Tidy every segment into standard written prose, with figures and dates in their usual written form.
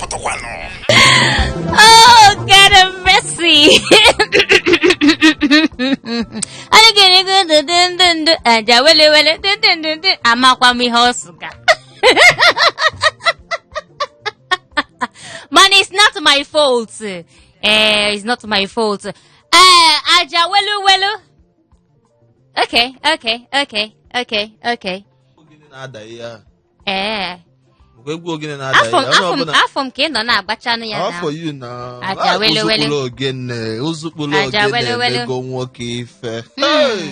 pụtakwanụ. Oh, God have mercy. Anyị ga-erego ndụ ndụ ndụ ndụ aja wele wele ndụ ndụ ndụ ndụ amakwa m ihe ọ sụga. Man, it's not my fault. Eh, it's not my fault. Eh, aja welu welu. Okay. Ogene na-ada ihe ahụ. Ee. Bụkwa egwu ogene na-ada Afọ ihe. m Onye afọ m ọbụla afọ m ka ị nọ na-agbachanụ ya na. afọ you na Aja Ah, wele wele. ụzụkpụrụ ogene ụzụkpụrụ Aja ogene wele wele. emego nwoke ife. Hey!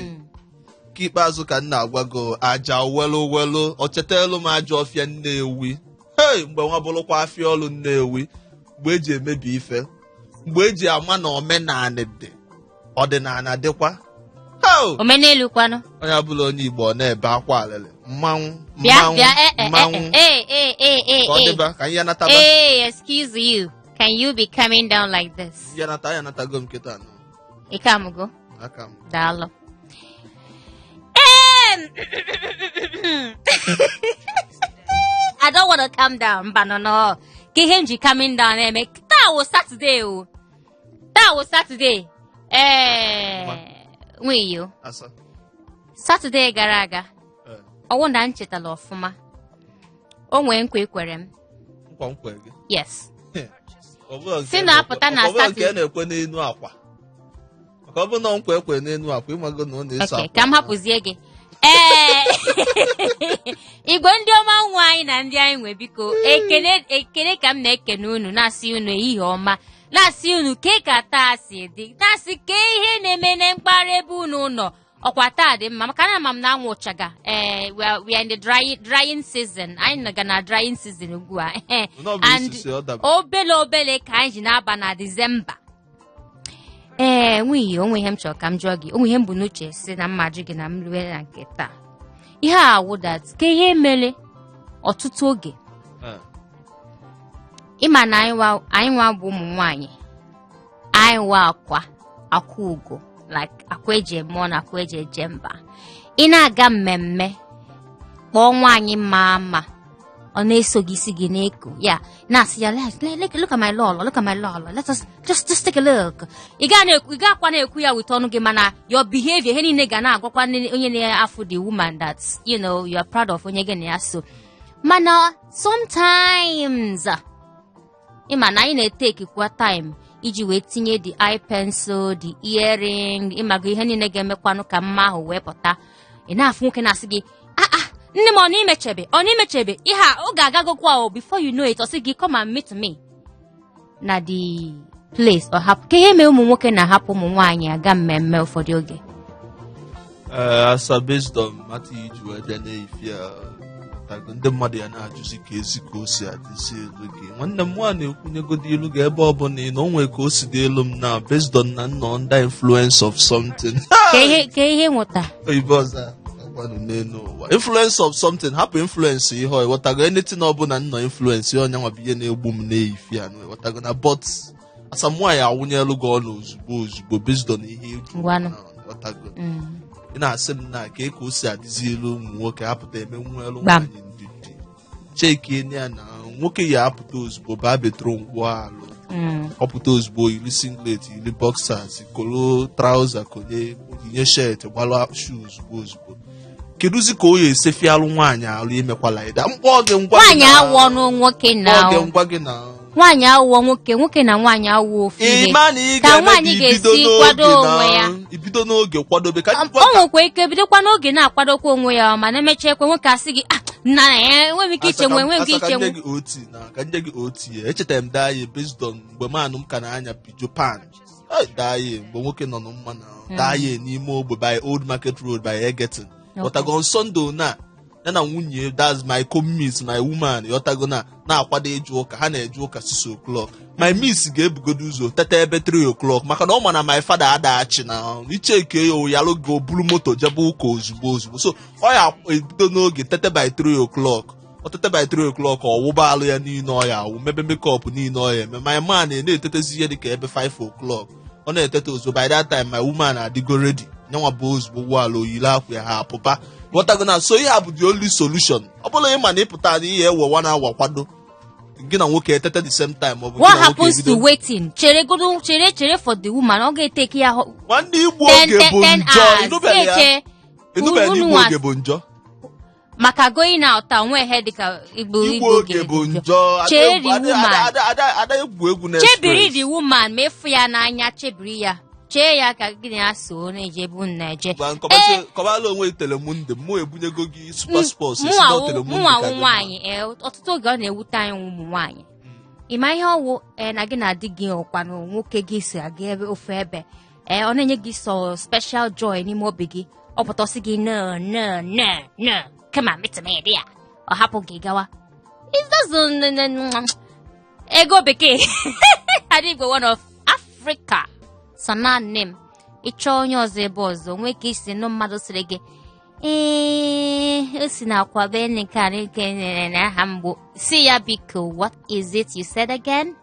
Nke ikpeazụ ka m na-agwa gị aja welu welu o chetelu m ajọ ọfịa Nnewi. Hey! Mgbe nwa bụrụkwa afịa ọlụ Nnewi, mgbe eji emebi ife, mgbe eji ama na omenanị dị, ọdịnala dịkwa. Hey! Omenelu kwanụ. Onye ọbụla onye Igbo ọ na-ebe akwa alịlị mmanwụ Bịa mmanwụ bịa eh eh mmanwụ eh eh eh eh ka ọ eh. dịba ka ihe nataba. Hey, excuse you. Can you be coming down like this? Ihe nata ya natago m kịta nọ Ị ka mụgo? aka m. Daalụ. I don't want to calm down. Mba no no. Ka ihe m ji coming down eme. Taa wụ Saturday o. Taa wụ Saturday. Ee. Nwiyo. Asa. Saturday gara aga. Ee. Ọwụ na m chetala ọfụma. O nwee nkwa i kwere m. Nkwa m kwere gị? Yes. Ọ bụrụ nke Si a na-apụta na ọ bụrụ nke a Saturday. na-ekwe n'elu akwa, maka ọ bụrụ na nkwa ekwe n'elu akwa, ịmago na ọ na-eso Okay, akwa. ka m hapụzie gị. Ee, igwe ndị ọma nwe anyị na ndị anyị nwe, biko, ekele ekele ka m na-ekene unu, na-asị unu ehihie ọma, na-asị unu ke ka taa si dị, na-asị ke ihe na-eme na mpaghara ebe unu nọ. Ọkwa taa dị mma, maka na ama m na anwụ chaga. Ee, we are in the drying season. Anyị nọga na drying season ugbu a. Ọ bụ And isisi ọ daba. obele obele ka anyị ji na-aba na Disemba. Ee, nwunye, onwe ihe m chọrọ ka m jụọ gị, onwe ihe m bụ n'uche si na mma jụ gị na m rue na nke taa. Ihe a wụ that ka ihe mere ọtụtụ oge ịma na anyị nwa bụ ụmụ nwaanyị, anyị nwa akwa ugo, like akwa eji eme ọnụ, akwa eji eje mba. Ị na-aga mmemme, kpọọ nwaanyị mma mma, ọ na-eso gị, isi gị na-eko ya, na-asị ya, "Look, look at my lolo, look at my lolo, let us just take a look." Ị ga na-ekwu, ị ga-akwa na-ekwu ya with ọnụ gị, mana your behavior, ihe niile ga na-agwakwa onye na-afụ the woman that you are proud of onye gị na ya so. Mana sometimes, ịma na anyị na-etekikwa time iji wee tinye the eye pencil, the earring, ịmago ihe niile ga-emekwanụ ka mma ahụ wee pụta. Ị na-afụ nwoke na-asị gị, "Ah ah, nne m, ọ na imechebe, ọ na imechebe ihe a." Ọ ga-agagokwa o, before you know it, ọ sị gị, "Come and meet me na the place." Ọ hapụ ka ihe mee ụmụ nwoke na-ahapụ ụmụ nwaanyị aga mmemme ụfọdụ oge. Ee, asa, based on mata iji wee bịa n'efi a tago, ndị mmadụ ya na-ajụzi ka ezi ka o si adịzi elu gị. Nwanne m nwaanyị na-ekwunyegodi elu gị ebe ọ bụla ị na o nwee ka o si dị elu m na based on na nnọ under influence of something. Ka ihe nwụta. Oyibo ọzọ agwanụ n'elu ụwa, influence of something. Hapụ influence ihe ọ ịghọtago, anything ọbụla nnọ influence ya, ọnya nwa bụ ihe na-egbu m n'efi anụ, ịghọtago na. But asa m nwaanyị awụnyelu gị ọnụ ozugbo ozugbo based on ihe eju Ngwanụ. ịghọtago. Ị na-asị m na ka o si adịzi elu ụmụ nwoke apụta eme nwelu Gbam. nwaanyị ndidi cheki ya na nwoke ya apụta ozugbo baa bedroom gwụọ alụ. Ọ pụta ozugbo, yiri singlet, yiri boxers, kolo trouser, konye yinye shirt, gbalụ shoe ozugbo ozugbo. Kedụzi ka o ya esefialụ nwaanyị alụ imekwala ịda mkpọ gị ngwa gị Nwaanyị awụọ nụ nwoke na mkpọ gị ngwa gị na nwaanyị awụọ nwoke, nwoke na nwaanyị awụọ ofu ihe. Ịma na ị Ka ga-eme nwaanyị ka ibido ga-esi kwado n'oge onwe ya. Ibido n'oge kwadobe ka O nwekwa ike bidokwa n'oge na-akwadokwa onwe ya, mana emechaa ekwe nwoke asị gị, "Ah, nna ya, enweghị m ike ichenwe, enweghị m ike Asa ka ichenwe." nye gị oti na ka nye gị oti ya. Echetara m daye based on mgbe manụ m ka na-anya Peugeot pan. Hey, daye mgbe nwoke nọ na mma na daye n'ime ogbe by Old Market Road by Egerton. Ghọtago, on Sunday na ya na nwunye, that's my co-miss, my woman, ghọtago, na na-akwado eje ụka. Ha na-eje ụka 6 o'clock. My miss ga-ebugodo ụzọ teta ebe 3 o'clock, maka na ọ ma na my father adaghachi na icheke ya oyalụ ga oburu moto jebe ụka ozugbo ozugbo. So ọ ya ebido n'oge tete by 3 o'clock. Ọ tete by 3 o'clock, ọ wụba alụ ya niile, ọ ya awụ mebe makeup niile ọ ya eme. My man na-etetezi ihe dịka ebe 5 o'clock. Ọ na-etete ozugbo. By that time my woman adịgo ready. Nyanwa bụ ozugbo wụala oyiri akwa ya, ha apụpa, ghọtago na. So ihe a bụ the only solution. Ọ bụrụ ịma na ịpụta na ihe ewe one hour kwado, Gị na nwoke etete the same time, maọbụ gị What na nwoke happens to ebido. waiting? Chere godu, chere, chere for the woman. Ọ ga-eteki ya Nwanne, igbu 10 oge bụ 10 njọ. hours. Ịnụbeghị ya? Eche Ịnụbeghị na unu igbu oge bụ njọ? Maka going out a, nwe ihe dịka igbu Igbu oge bụ njọ. Chere the woman. Ada egwu egwu na Chebiri express. the woman ma ịfụ ya n'anya, chebiri ya, chee ya ka gị na ya so na-eje ebe unu na-eje. Gwa Ee. nkọbala onwe Telemundo, mụ ebunyego gị Super Sports. Esi Mụnwa na wụ Telemundo mụnwa ka wụ gị mma. nwaanyị. Ee, ọtụtụ oge ọ na-ewute anyị ụmụ nwaanyị, ịma ihe ọwụ, ee, na gị na di gị ọkwanụ nwoke gị si aga ebe ofu ebe, ee, ọ na-enye gị sọ special joy n'ime obi gị. Ọ pụta, ọsị gị, "No, no, no, no, kama metụmedi ya," ọ hapụ gị gawa. It doesn't. Ego bekee, Adigbo, one of Africa, so naanị m ịchọọ onye ọzọ ebe ọzọ nwee ka isi nụ mmadụ sịrị gị, ee, o si na akwa be nke a nke na aha mgbu, si ya, "Biko, what is it you said again?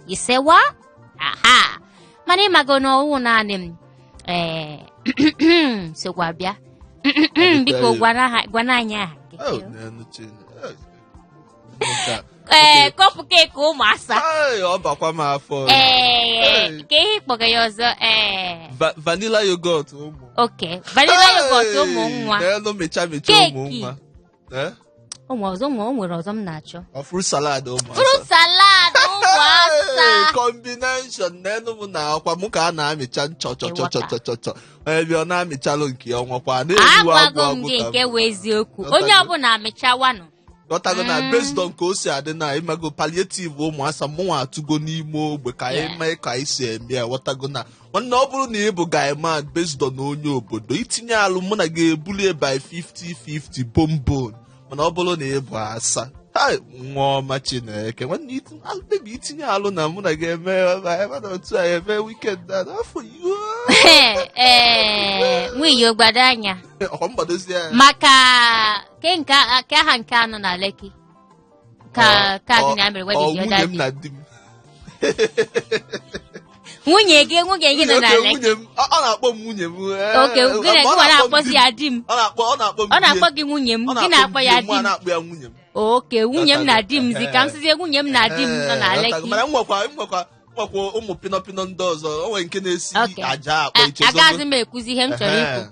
You say what?" Aha, mana ịmago na ọwụ naanị m, ee, sokwa bịa. Biko, gwana anyị aha gị. Oh, n'elu Nke a. Ee, kọpụ keeki ụmụasa. Ai, ọ bakwa m afọ. Ee. Hey. Ka ihe ịkpọga ya ọzọ, ee. Vanilla yogurt ụmụ. Ok, vanilla yogurt ụmụ nwa. N'elu mecha mecha. Keeki. Ụmụ nwa. Eh? Ụmụ ọzọ, ụmụ o nwere ọzọ m na-achọ. Ọ fruit salad ụmụ. Fruit salad ụmụasa. Hey, combination n'elu m na akwa m ka a na-amịcha nchọ chọ chọ chọ chọ chọ chọ. Onye bịa, ọ na-amịchalụ nke ya, ọnwakwa na-eriwe agwụ. Agwago m Agwụ gị ka nke m. wụ eziokwu. Ghọtago. Onye ọbụla amịchawanụ. Ghọtago na based on ka o si adị na ịmago palliative ụmụasa, mụnwa atụgo n'ime ogbe ka anyị mee ka anyị si eme ya. Ghọtago na nwanne, ọ bụrụ na ị bụ guy man, based on onye obodo, itinye alụ, mụ na gị ebulie by 50-50 bombon. Mana ọ bụrụ na ị bụ asa, hai, nwa ọma Chineke, nwanne, baby, itinye alụ na mụ na gị eme ebe na otu anyị eme weekend a n'afọ yuo. Ee, nwunye, gbado anya. Ọkwa mgbadozie ya. Maka ke nke ke aha nke anọ na Lekki ka gị na mere Ọ wedding the nwunye other m day. na di m. Nwunye gị nọ na Oke, Lekki. nwunye m, ọ na-akpọ m nwunye m. Oke, gị na ọ gị na-akpọ m na-akpọzi di m. ya di m. Ọ na-akpọ m Ọ na-akpọ di gị nwunye m. ya. Ọ Gị na-akpọ na-akpọ m ya di m, di mụ m. na-akpọ ya nwunye m. Oke, nwunye m na di m zi ka m sizie nwunye m na di m nọ na Ghọtago. Lekki. Mana m nwekwa ụmụ pinọpinọ ndị ọzọ. O nwere nke na-esi aja akpọ ichezogo. Agaghịzi m ekwuzi ihe m chọrọ ikwu.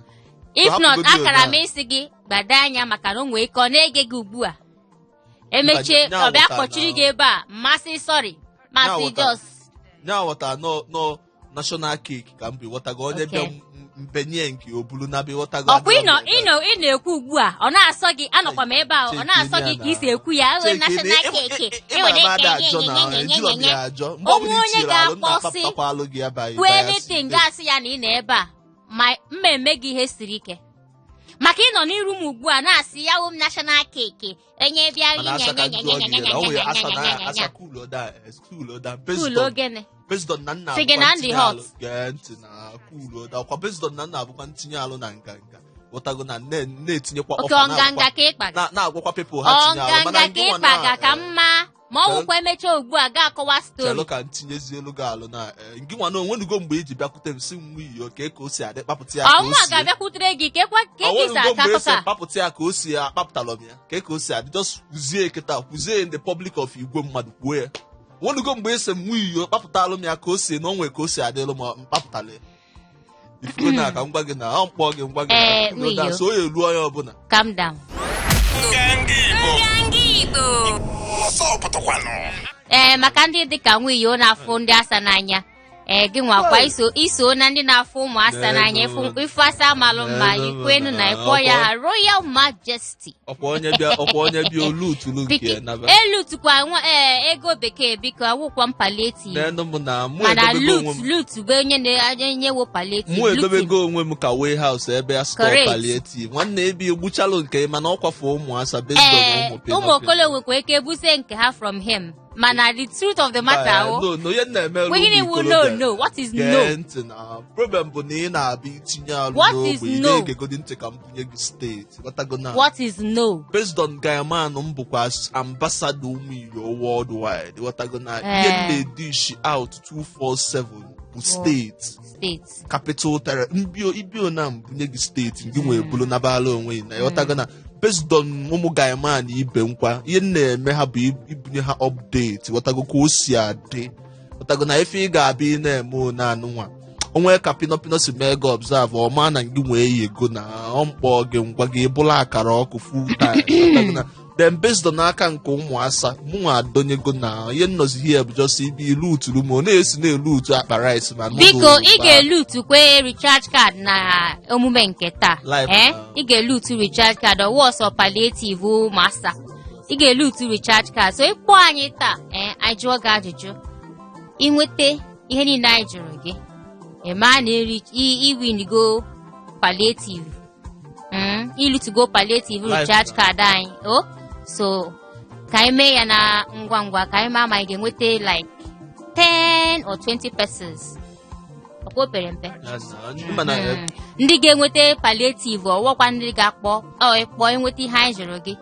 If not, Hapụgodi akara m onye a. isi gị gbado anya, maka na o nwee ike ọ na-ege gị ugbu a, emechie Mba, ọ bịa nya kpọchiri ghọta gị ebe a, mmasị, sorry, masị. Nya ghọta. Just Nya ghọta nọ national cake ka m bụ, ghọtago, onye bịa mbenye nke obulu na bịa, ghọtago. Ọkwa ịnọ ị na-ekwu ugbu a, ọ na-asọ gị, anọkwa m ebe a, ọ na-asọ gị ka isi ekwu ya, ewe national cake. Onwe onye ga-akpọsị kwuo anything, ga-asị ya na ị nọ ebe a ma mmemme gị ihe siri ike, maka ịnọ n'iru m ugbu a na-asị ya wụ m national cake, onye bịa. Mana asa ka njụọ gị na o nwere asa na asa cool down, cool down based Cool on ogene. Based on na nna Sị gị na abụkwa ndị ntinye hot. alụ. Gee ntị na cool down kwa, based on na nna abụkwa ntinye alụ na nganga, ghọtago, na na-etinyekwa Oke ọfa. ọnganga ka ịkpaga. Na-agwakwa people ha tinye alụ, mana Ọnganga ka ndị nwa ịkpaga na ka mma ma ọ wụkwa emechaa ugbu a ga akọwa story. Chelụ ka ntinyezie elu gị alụ na ngị nwa na onwenugo mgbe iji bịakwute m si m nwunye ka ka o si adị, kpapụta ya ka o Ọnwa si ga-abịakwutere gị kekwa ka esi onwenugo aka mgbe esi akụkọ a. kpapụta ya ka o si akpapụtalụ m ya ka o si adị, just kwuzie kịta, kwuzie in the public of igwe mmadụ, kwuo ya. Onwenugo mgbe esi m nwunye kpapụtalụ m ya ka o si na onwe ka o si adịlụ m, mkpapụtalụ ya ifugo na ka m gwa gị na ọ mkpọ gị ngwa gị Ee, na nwunye. so o elu onye ọbụla. Calm down. Nganga Igbo. Nganga Igbo. Ọsọ pụtakwanụ. Ee, maka ndị dịka nwunye na-afụ ndị asa n'anya, ee, gị nwakwa iso na ndị na-afụ ụmụ asa n'anya, ịfụ asa amalụ mma, ikwenu na ịkpọ ya Royal Majesty. Ọkwa onye bịa olu tulu nke Biki ya naba. Elu tukwa nwa, ee, ego bekee, biko, awụkwa m palliative. N'enu m na mụ Mana edobego lut onwe m. lut bụ onye na-enyewo palliative. Mụ Lutin. edobego onwe m ka warehouse ebe a store Correct. palliative. Nwanne, ebe egbuchalụ nke mana ọ kwafu ụmụ asa based on Ee, ụmụ pịnọ ụmụ okolo nwekwa ike buse nke ha from him, mana the truth of the matter pịnọ. o No, no, ihe m na-eme gịnị ụmụ wu no ikorobịa. no, what is Gee no? ntị na problem bụ na ị na-abịa itinye alụ What is n'ogbe ị no? na-egegodi ntị ka m bunye gị steeti, ghọtago na What is no? Based on Gaiman, m bụkwa ambassador ụmụ Igbo worldwide, ghọtago na ihe m na-edishi out 247 bụ steeti Steeti. Capital Territory. Mbio ibio na mbunye gị steeti gị nwee bulu nabala onwe gị na, ịghọtago na Based on ụmụ guy man ibe nkwa, ihe m na-eme ha bụ ibunye ha update, ghọtago, ka o si adị, ghọtago, na ife ị ga-abịa ị na-eme one anụnwa onwe ka pinọpinọ si mee gị observe ọma na gị nwee yi ego na ọ mkpọ gị ngwa gị bụla akara ọkụ full time, ghọtago, na then based on aka nke ụmụasa, mụnwa adonyego na ihe nnọzi here bụ just ibe ilu uturu ma ọ na-esi na-elu utu akpa rice ma Biko, noodle. ị ga-elutukwe recharge card na omume nke taa. Live Eh? na. Ị ga-elutu recharge card ọwụ ọsọ palliative masa. Ị ga-elutu recharge card, so ịkpọ anyị taa, ee, anyị jụọ gị ajụjụ, inweta ihe niile anyị jụrụ gị, ị maa na iwinigo palliative, ilutugo palliative Live recharge na. card anyị o. So ka anyị mee ya na ngwa ngwa, ka anyị maa ma anyị ga-enweta like 10 or 20 persons, ọkwa o pere mpe. Ya na, ndị mana Ndị ga-enweta palliative, ọwọkwa ndị ga-akpọ ọ ịkpọ enweta ihe anyị jụrụ gị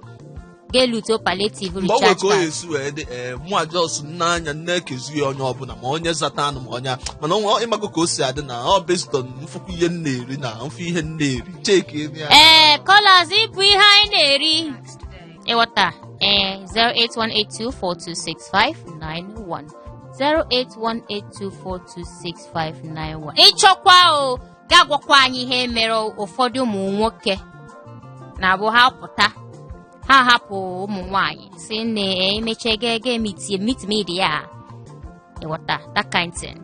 ga-eluto palliative mgbe ọ nwere recharge ka o card. esi wee dị, ee, mụ just n'anya na-ekezi ya onye ọbụla, ma onye zata anụ ma onye mana onwe ịmago ka o si adị na ọ based on mfụkwa ihe m na-eri na mfụ ihe m na-eri cheki ya. Ee, callers, ịbụ ihe anyị na-eri, ịghọta? Ee, 08182426591, 08182426591. Ịchọkwa o ga-agwakwa anyị ihe mere ụfọdụ ụmụ nwoke na-abụ ha pụta, ha hapụ ụmụ nwanyị, si nne emecha ga meet meet me ya, ịghọta, that kind thing.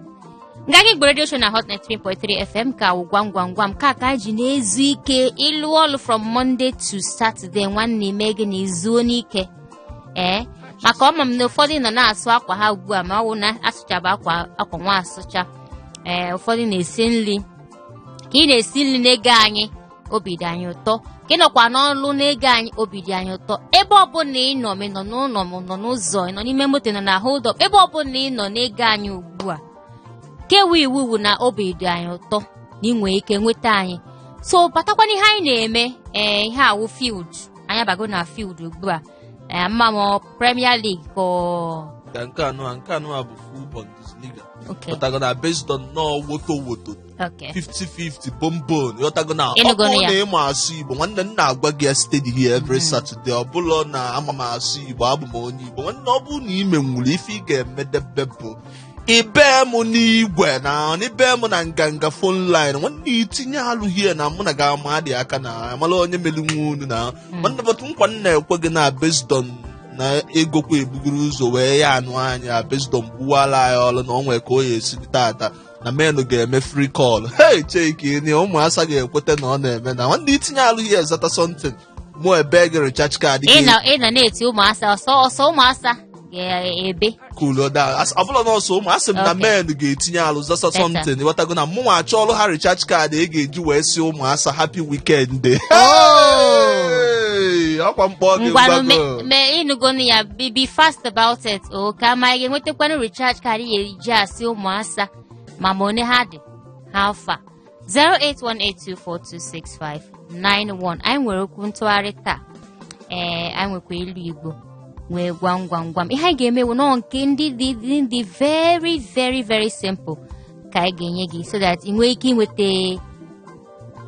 Nganga Igbo Radio Show na Hot 93.3 FM ka wụ gwam gwam gwam ka anyị ji na-ezu ike ịlụ ọlụ from Monday to Saturday. Nwanne, ime gị na izuo n'ike, ee, maka ọma m na ụfọdụ nọ na-asụ akwa ha ugbu a, ma ọ wụ na asụchaba akwa akwa nwa asụcha. Ee, ụfọdụ na-esi nri. Ka ị na-esi nri na-ege anyị, obi dị anyị ụtọ. Ka ị nọkwa n'ọlụ na-ege anyị, obi dị anyị ụtọ. Ebe ọbụla ị nọ, ma ị nọ n'ụlọ, ma ị nọ n'ụzọ, ị nọ n'ime moto, ị nọ na hold up, ebe ọbụla ị nọ na-ege anyị ugbu a, kewu iwu bụ na obi dị anyị ụtọ na ị nwee ike nweta anyị. So batakwana ihe anyị na-eme. Ee, ihe awụ field anyị, abago na field ugbu a. Ee, mma m Premier League ka ọ- Ka nke anọ a bụ full Bundesliga. Ghọtago, na based on nọọ woto woto 50-50 bombon, ghọtago, na ọ Ịnụgonu bụrụ ya. na ịma asụ Igbo, nwanne m, na-agwa gị ya steady here every Saturday. Ọ bụla na ama m asụ Igbo, abụ m onye Igbo. Nwanne, ọ bụrụ na ị menwuru ife ị ga-emedebe bụ ibe m n'igwe na ibe m na nganga phone line. Nwanne, itinye alụ hie na mụ na ga-ama dị aka na amala onye meli nwa unu na nwanne. But nkwa m na-ekwe gị na based on na egokwa ebugoro ụzọ wee ya anụ anya, based on gbuwala anyị ọlụ na o nwere ka o ya esi tata na menụ ga-eme free call. Hey, cheki ni ụmụasa ga-ekweta na ọ na-eme na nwanne itinye alụ ihe zata something, mụ ebe gị recharge card. Ị nọ na-eti ụmụasa ọsọ ọsọ, ụmụasa ga-ebe. Cool down. Ọ bụla n'ọsọ ụmụ asị m na men ga-etinye alụ zasa Better. something, ịghọtago, na mụnwa achọọlụ ha recharge card ị ga-eji wee si ụmụasa happy weekend. Hey, ọkwa mkpọ gị. Ngwanụ. Mgbago. Mee ịnụgonu ya, be fast about it o, ka ma ị ga-enwetakwanụ recharge card ị ga-eji asị ụmụasa ma one ha dị ha afa. 08182426591. Anyị nwere okwu ntụgharị taa. Ee, anyị nwekwa ilu Igbo, nwee gwam gwam gwam. Ihe anyị ga-eme bụ nọọ nke ndị dị very very very simple ka anyị ga-enye gị, so that ị nwee ike inweta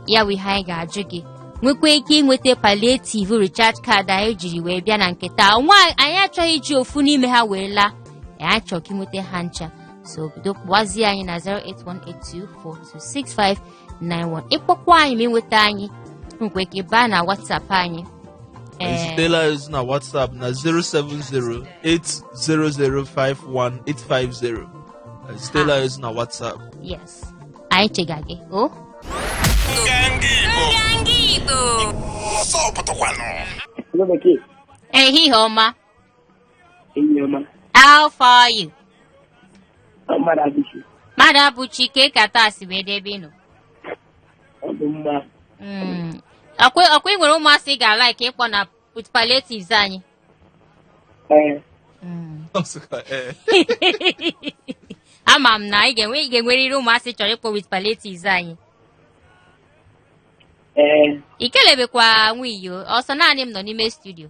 ya bụ ihe anyị ga-ajụ gị, nwekwa ike inweta palliative recharge card anyị jiri wee bịa na nke taa. Nwa anyị achọghị iji ofu n'ime ha wee laa, anyị chọrọ ka ịnweta ha ncha. So bido kpọwazie anyị na 08182426591. Ịkpọkwa anyị ma ịnweta anyị, nwekwa ike baa na WhatsApp anyị. Ee, Ezitela ozi na WhatsApp na 07080051850. Ezitela ozi na WhatsApp. Yes, anyị chega gị o. Nganga Igbo. Nganga Igbo. Ọsọ pụtakwanụ. Hello, Bekee. Ehihie ọma. Enyi ọma. How far are you? Mmadụ abụchi. Mmadụ abụchi ke ka taa si wee debe ị nọ? Ọ bụ mma. Ọkwa ị nwere ụmụasị ị ga-ala ka ịkpọ na with palliatives anyị? Ee. Ọ sịkwa, ee. Ama m na ị ga-enwerịrị ụmụasị chọrọ ịkpọ with palliatives anyị. Ee. Ikelebekwa nwiyo ọsọ, naanị m nọ n'ime studio.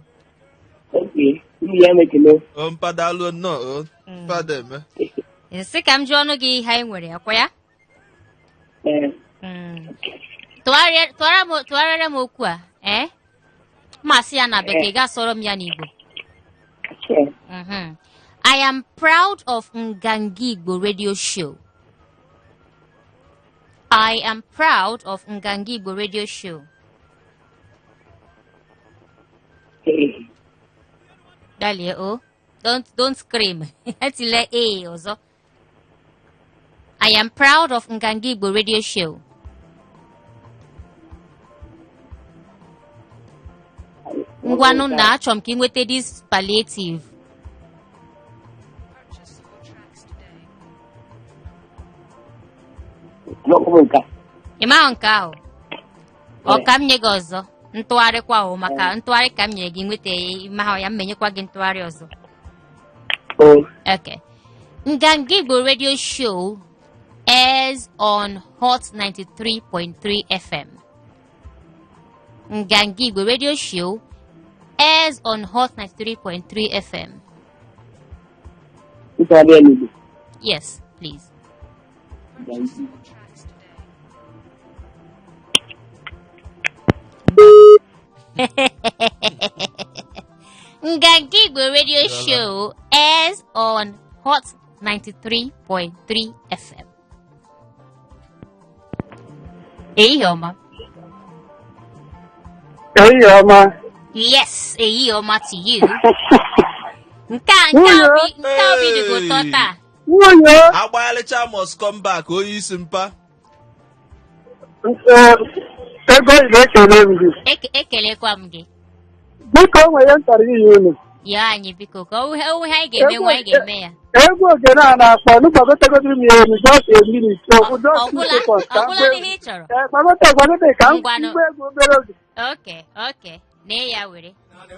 Okay. Ndị ya na-ekele. O mpadalụ nnọọ o mpada eme. Nsị ka m jụọ ọnụ gị ihe anyị nwere, akwa ya? Ee. Tụgharịara m okwu a, ee. M ma-asị ya na bekee, ga-asụọrọ m ya n'Igbo. Okay. I am proud of Nganga Igbo radio show. I am proud of Nganga Igbo radio show. Ee. Dalie o. Don't scream. Etile A ọzọ. I am proud of Nganga Igbo radio show. Ngwanụ na achọrọ m ka ị nweta this palliative. Amakwa m nke a. Ị maghị nke ahụ? Ọ ka m nye gị ọzọ ntụgharịkwa o maka ntụgharị ka m nyere gị nweta ya ị maghị ya m menyekwa gị ntụgharị ọzọ. O. Okay. Nganga Igbo radio show airs on Hot 93.3 FM. Nganga Igbo radio show airs on Hot 93.3 FM. Ntụgharị ya n'Igbo. Yes, please. Nganga Igbo radio show airs on Hot 93.3 FM. Ehihie ọma. Ehihie ọma. Yes, ehihie ọma to you. Nke a nke a obi nke a obi dị gị ụtọ taa. Nwunye Agbaghalịcha must come back onye isi mpa. Ego Igbo ekele m gị. Ekelekwa m gị. Biko o nwere ihe m chọrọ iyi unu. Yọọ anyị biko ka o nwe ihe anyị ga-eme nwa anyị ga-eme ya. Egwu ogene a na-akpọ nụ gbagotegodiri m ya elu just a minute. Just two Ọgwụla seconds ka m ọgwụla gba n'ihe ị chọrọ. Ee, gbagote gbagote ka m Ngwanụ. gba egwu obere oge. Okay, okay. Nee ya were. Eyi, eyi,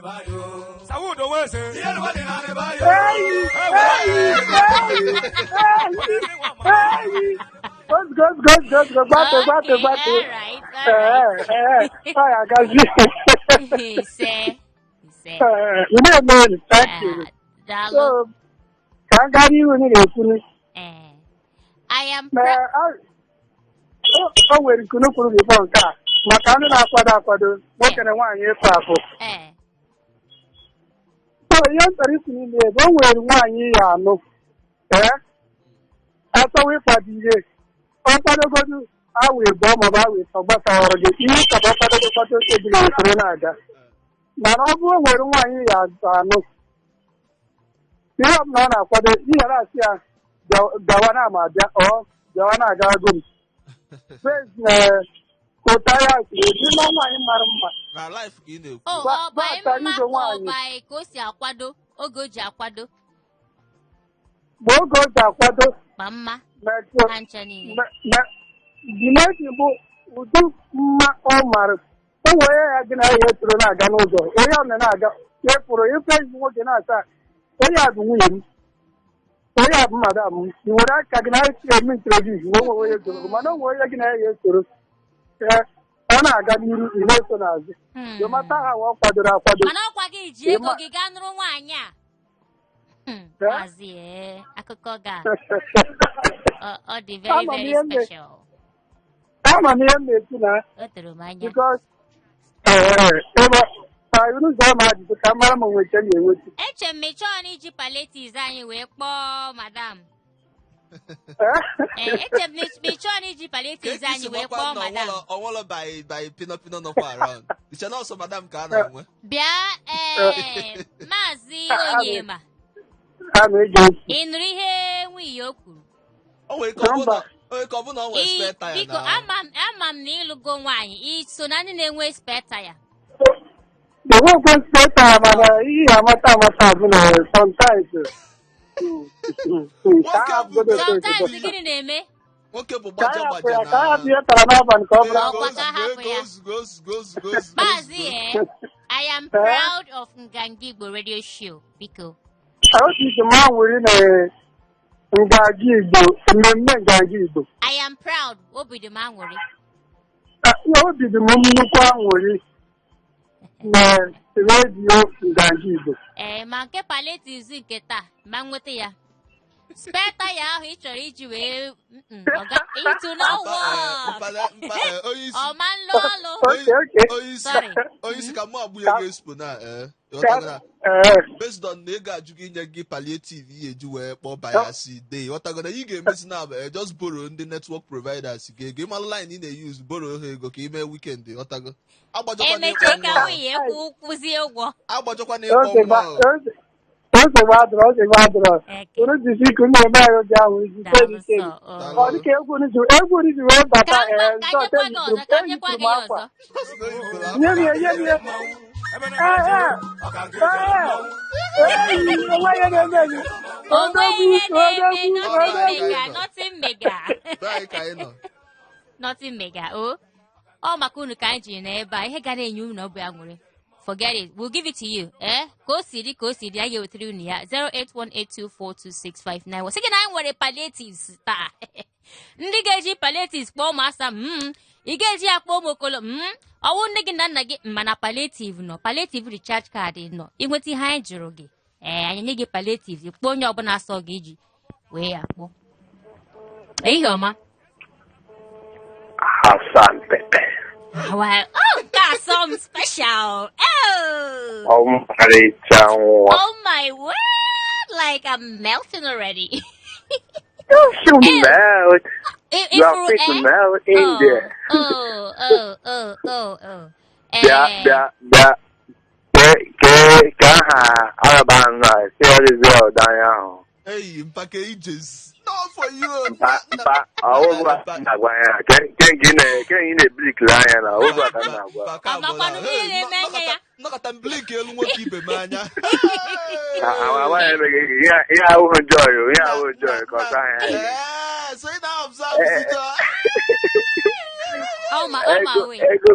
eyi, eyi, eyi. Ozugbo, ozugbo, ozugbo, ozugbo, gbate, gbate, Okay, gbate. all right, all right. Ee, ee, ọ ya gazi. Ise, ise. Ee, ị na-eme elu, thank you. Ah, daalụ. So, ka m gaa n'ihu unu na-ekwuru. Eh. I am Ma proud. o nwere nke unu kwuru before nke a maka ndị na-akwado akwado nwoke na nwaanyị ịpụ apụ. So ihe m chọrọ ikwu n'ime ebe o nwere nwaanyị ya anụ ee achọwa ịkwado ihe ọ kwadogodu awa ịbụọ maọbụ awa ịtọ gbasara gị ihe ị chọrọ kwadogo kwado ebili usoro na-aga mana ọ bụrụ o nwere nwaanyị ya anụ ihe ọbụla ọ na-akwado ị ghara asị ya gawa na ama abịa ọ gawa na-aga agụ m Praise na ụta ya siri dị na nwaanyị mara mma Na life ka ị na-ekwu. O ọ by gbata mma igwe ka ọ nwaanyị. by ka o si akwado oge o ji akwado mgbe oge o ji akwado ma mma metụ ha ncha niile. Dinesi bụ ụdị mma ọ mara o were ya gị na ya etoro na-aga n'ụzọ onye ọ na-aga ya pụrụ ife ezi nwoke na-asa onye a bụ nwunye m onye a bụ madam m ị nwere aka gị na ya eme introduce nwe onwe onye goro mana o nwere onye gị na ya esoro ee ọ na-aga n'iru ị na-eso n'azụ no matter how ọ kwadoro akwado Mana ọkwa gị ji ego gị gaa nụrụ nwaanyị a. Maazị ee, akụkọ ga ọ dị very Ama m very ihe m special. Ama m ihe m na-ekwu na O toro m anya. because ebe unu zaa m ajụjụ ka m mara ma nwere nke m ga-enweta. Eche m mechọọ na iji palliatives anyị wee kpọọ madam. Ee, eche m mechọọ na iji palliatives anyị wee kpọọ madam. Ọnwụlọ by pino pino nọkwa around. Iche na ọsọ madam ka a na-enwe. Bịa ee, Maazị Onyema. A na-ege ntị. Ị nụrụ ihe nwunye o kwuru? O nwere ike ọ bụ na o nwere ike ọ bụ na ọ nwere spare tire Biko na ama m na ịlụgo nwaanyị i so na ndị na-enwe spare tire. Enwekwe spare tire mana ihe amata amata bụ na sometimes. Sometimes gịnị na-eme? Nwoke bụ Ka gbaje a hapụ gbaje ya na ka a hapụ ihe tara n'abalị ka ọ bụrụ Ọkwa ka a hapụ ya. Ozugbo ozugbo ozugbo ozugbo. Maazị I am proud of Nganga Igbo radio show. Biko. Otu isi ma nwere na Nganga Igbo mmemme Nganga Igbo. I am proud. Obi dị m aṅụrị. Obi dị m nnukwu aṅụrị na redio Nganga Igbo. Ee, ma nke palliatives nke taa ma nweta ya. Spare tire ahụ ị chọrọ iji wee it will not work. Mpa, onye isi Ọ ma nlụ ọlụ. Okay. Sorry. Onye isi ka mụ agbụ ya ga-espo na ịghọtago na Ee. based on na ego ajụ gị inye gị palliative ihe eji wee kpọọ bayasi day, ịghọtago na ị ga-emezi na abụ just borrow ndị network providers gị ego, ịmalụ line ị na-use, borrow ha ego ka ime weekend, ịghọtago, agbajọkwa na Emeche ịkpọ ka nwa ahụ. nwunye kwụzie ụgwọ. Agbajọkwa na ịkpọ Nsogbu nwa ahụ. Nsogbu adịrọ, nsogbu adịrọ. Eke. Unu jisi ike, unu eme anyị oge ahụ iji Daalụ ike ike. sọ. Oh. Daalụ. Ọ dịka egwu unu ji egwu unu ji wee Ka bata m ee ka nzọ nyekwa gị ọzọ, ka m nyekwa eyipụrụ gị m ya akwa. ọzọ. Nye m ya, nye m ya. Ee, ee, ee, eyi, onwe ihe na-eme gị. Onwe Odogwu, ihe na-eme. odogwu, Nothing odogwu. mega, nothing mega. Be anyị ka anyị nọ. Nothing mega o. Ọ maka unu ka anyị ji n'ebe a, ihe ga na-enye unu obi aṅụrị. Forget it, we'll give it to you. Ka o si dị, ka o si dị, anyị ga-ewetara unu ya. 08182426591. Sị gị na anyị nwere palliatives taa. Ndị ga-eji palliatives kpọọ ụmụasa ị ga-eji ya kpọọ ụmụ okolo ọwụ nne gị na nna gị, mana palliative nọ, palliative recharge card nọ. Ịnweta ihe anyị jụrụ gị, ee, anyị nye gị palliative, kpọọ onye ọbụla sọ gị iji wee ya kpọọ. Ehihie ọma. Hassan Pepe. Well, oh, got some special. Oh, Ọmarịcha nwa. oh my word! Like I'm melting already. You melt. You are Ifuru, fit to eh? melt in Oh, there. oh, oh, oh, oh, oh. Bịa, Eh, bịa, bịa. Ke ke ka aha araba anụ a si ọdịzi ọdọ anya ahụ. Eyi mpake ijes not for you. Mpa mpa ọwụgwa na-agwa anya. Ke ke nke ị na ke ị na-eblikiri anya na ọwụgwa ka m na-agwa. Amakwanụ m ihe na-eme anya ya. Nnọkọta m blink elu nwoke ibe m anya. Amaghị eme gị ihe ihe ahụhụ joy o, ihe ahụhụ joy ka ọ saa anya. Ee, so ị na-observe site Oh my, oh my Ego way. ego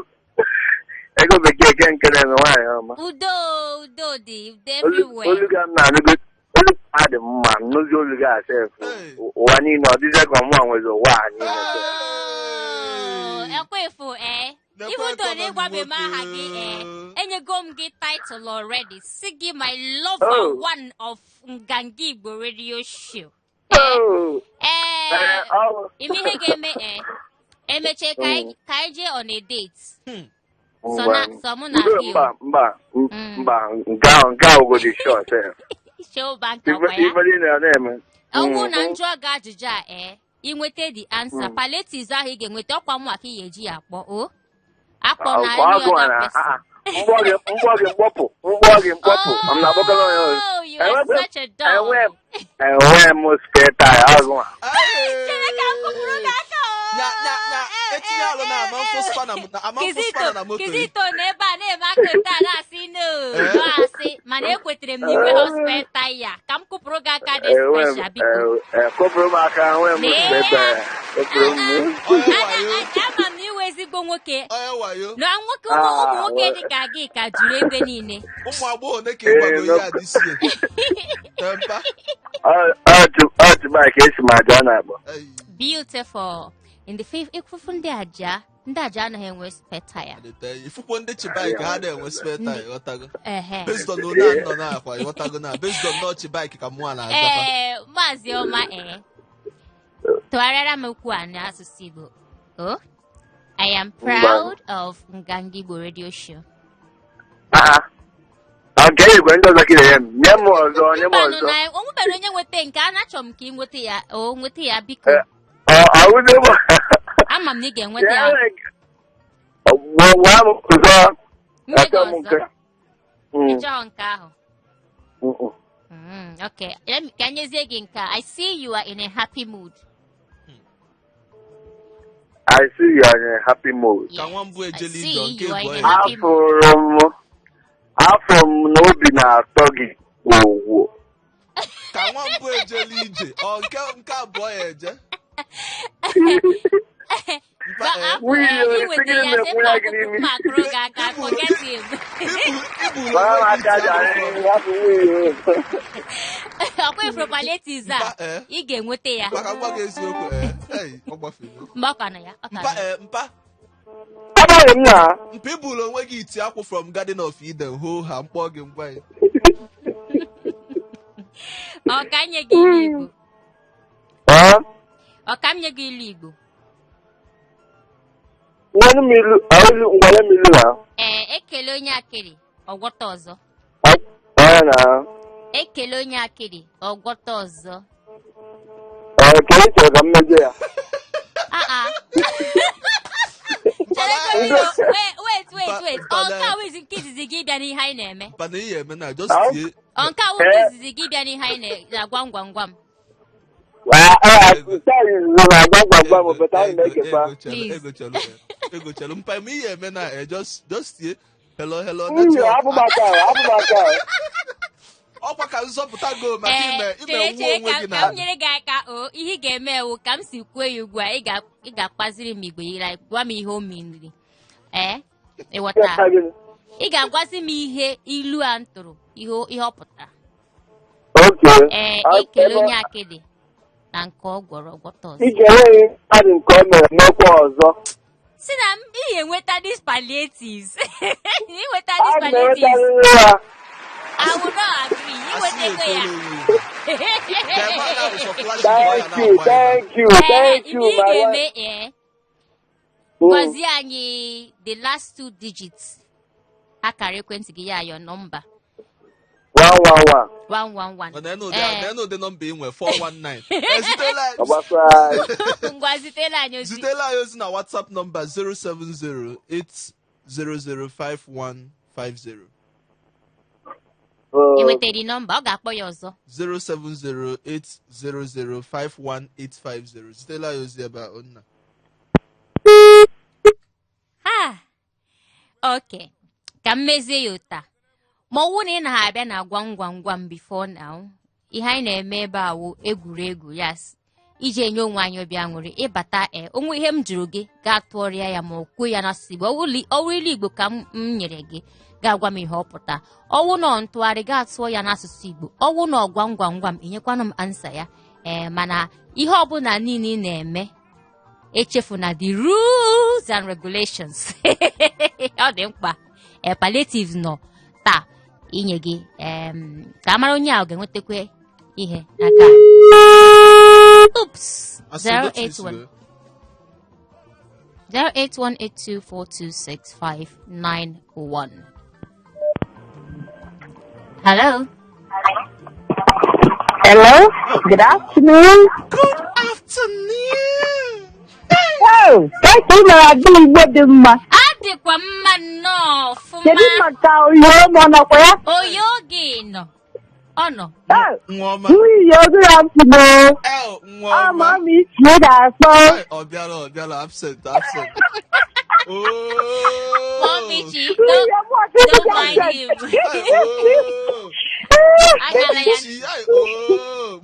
ego bekee ke nke na-eme nwaanyị ọma. Udo, udo dị, udo everywhere. Olu ga m na-anụgo olu a dị mma, nnụzi olu ga asa efu. Hey. Ụwa niile ọ dịzị ka ọmụwa nwezi ụwa a niile. Oh, ekwe efu, eh? Nekwe Even though na economy ịgwabe m aha gị, nwoke. eh, enyego m gị title already. Si gị my lover Oh. one of Nganga Igbo radio show. Oh, Ee, eh, ọ- ime ihe ga-eme, eh, emeche ka anyị jee on a date. So Ngwa. na so mụ na Mba, gị mba, mba, mba, nke ahụ godi short. Show bank Ife ọkwa ya. ife niile ọ na-eme. Ọ bụrụ na njụọ gị ajụjụ a, ee, ịnweta the answer, palliatives ahụ ị ga-enweta, ọkwa mụ ka ị ga-eji ya akpọ o akpọ na Ọ any agụ other na person. ah, ah, mgbọ gị mgbọ gị mgbọpụ mgbọ gị mgbọpụ m na-akpọkọrọ onye ọzọ. Oh, you are such a dog. Enwe m spare tire agụ a. Chineke akụpụrụ gị aka o. Nya nya nya etinye alụ na ama mfụ spana na ama mfụ spana na moto. Kizito na ebe a na-eme aka ote a na-asị no no asị, mana ekwetere m na igwe ha spare tire ka m kụpụrụ gị aka dị Enwe m special, biko. kụpụrụ m aka, enwe m Lee spare ya. tire. Kụpụrụ m. Onye Ana- wayo. Ama m na iwe ezigbo nwoke. Onye wayo. Na nwoke ụmụ Ah, ụmụ nwoke well. dị ka gị ka juru ebe niile. Ụmụ agbọghọ ole ka ịgwago ihe a dị sie tempa? Ọ ka esi m aja ọ na-akpọ. Ei, Beautiful in the faith ifufu ndị aja, ndị aja anaghị enwe spare tire. Adịte, ifukwo ndị chibike ha na-enwe spare tire, ịghọtago? Ehe. Based on one a nọ na-akwa, ịghọtago, na based on nọọchị bike ka mụnwa na-azakwa. Ee, maazị ọma, ee, tụgharịara m okwu a n'asụsụ Igbo o. I am proud of Nganga Igbo radio show. Ah, ah. Nke igwe ndị ọzọ ka ị na-enye m. Nye m ọzọ, nye m Mbanụ ọzọ. na o nwebere onye nweta nke a na-achọ m ka ị nweta ya o, nweta ya biko. Eh, Ọ awụzi m. Ama m na ị ga-enweta ya. Gwa m ọzọ. Nye gị Achọ m ọzọ. nke. Ị chọọ nke ahụ? Mm. Okay. Ka nyezie gị nke a. I see you are in a happy mood. I see you are in a happy mood. Ka nwa mbụ I ejela see ije nke you are bụ in a ya. happy mood. Afụrụ m na obi na-atọ gị gwogwo. Ka nwa mbụ ejela ije ọ nke abụọ ya eje. Mpa, Ba eh, afọ Nwunye eh, o, inweta sị gịnị ya sị na-ekwu mma ya gị n'imi? akụkụ mma akụrụ gị aka, forget him. Iburu Gbaa m onwe gị aka iti ji akwụkwọ. anyị hapụ nwunye o. Ọkwa ifuru palliatives a, Mpa, eh. ị ga-enweta ya. Maka ngwa gị eziokwu, eh, ei, ọ gbafere. Mgbe ọ ka nọ ya, ọ ka Mpa, nọ ya. eh, mpa. Agbaghị m na Mpa, iburu onwe gị iti akwụ from Garden of Eden hoo ha mkpọ gị ngwa ya. Ọ ka nye gị n'Igbo. Ọ ka m nye gị ilu Igbo? Nyenụ m ilu, ilu, ngwale m ilu na. Ee, ekele onye akịrị, ọ gwọta ọzọ. Ee na. Ekele onye akịrị, ọ gwọta ọzọ. Ee, ka ị chọrọ ka m mezie ya. Ah ah. Chere wait, wait, wait, wait. Ọ nke a wụ nke izizi gị bịa n'ihe anyị na-eme. Mana ihe eme na just tie. Ọ nke a wụ nke izizi gị bịa n'ihe anyị na gwam gwam gwam. Ego chelu mpa ma ihe eme na just tie hello hello. Nwunye. Network. Abụmaka. Ọkwa ka nzọpụta go maka ime ime Chere nwa chere onwe ka gị ka na m nyere gị aka. O ihe ị ga-eme ewu ka m si kwuo ya ugbu a, ị ga-akpaziri m igbe, ị like gwa m ihe o miniri. Ee, ịghọta? Ị ga-agwazi m ihe ilu a m tụrụ, ihe ọ pụtara. Okay. Ee, ekele onye akịdị na nke ọ gwọrọ gwọta ọzọ. Ị ga-enweghị mmadụ nke o mere mekwa ọzọ. Si na m ị ga-enweta this palliatives, ịnweta this A palliatives. na-enwetarịrị ya. I will not agree. Inwetago ya. Thank you, thank you, thank you, Ihe ị my wife. ga-eme, ee, gwazie anyị the last two digits akara ekwentị gị, ya your number. 111. 111. Mana Ee. ụdị nọmba ị nwe, 419. Ezitela. Ọgbasara. Ngwa, zitela anyị ozi. Zitela anyị ozi na WhatsApp nọmba 070-8005150. Ị nwetara nọmba, ọ ga-akpọ ya ọzọ. 070-8005150. Zitela anyị ozi ebe a nna. Ha, ok, ka m mezie ya ụta ma ọ wụ na ị na-abịa na gwam gwam gwam before now. Ihe anyị na-eme ebe a wụ egwuregwu, yes, iji enye onwe anyị obi aṅụrị. Ịbata, e onwe ihe m jụrụ gị, gaa tụọrịa ya ma ọ kwuo ya n'asụsụ Igbo. Ọwụ ilu Igbo ka m nyere gị, ga-agwa m ihe ọ pụta. Ọwụ nọ ntụgharị, gaa tụọ ya n'asụsụ Igbo. Ọwụ nọ gwam gwam gwam, enyekwanụ m answer ya. Ee, mana ihe ọbụla niile ị na-eme, echefuna the rules and regulations, ọ dị mkpa. Ee, palliatives nọ taa inye gị ka a mara onye a ọ ga-enwetakwa ihe n'aka. Oops. Asị otu isi 081 wee. 08182426591. Hello. Hello, good afternoon. Good afternoon. Oh, ka ị mere, ada Igbo dị mma? Adịkwa mma nnọọ. Kedu ọfụma. Maka oyo ma ọ nọkwa ya? Oyi oge nọ, ọ nọ. Oh, Nwa ọma. Nwunye, good afternoon. El nwa Ọ ọma. ma ichie ga-akpọ. Ai, ọ bịara, ọ bịara, absent, absent. Oh. Mommy Chi, Nwunye don't, m ọtụtụ. don't mind him. Ai, oh. Agala ya. Chi, ai, oh.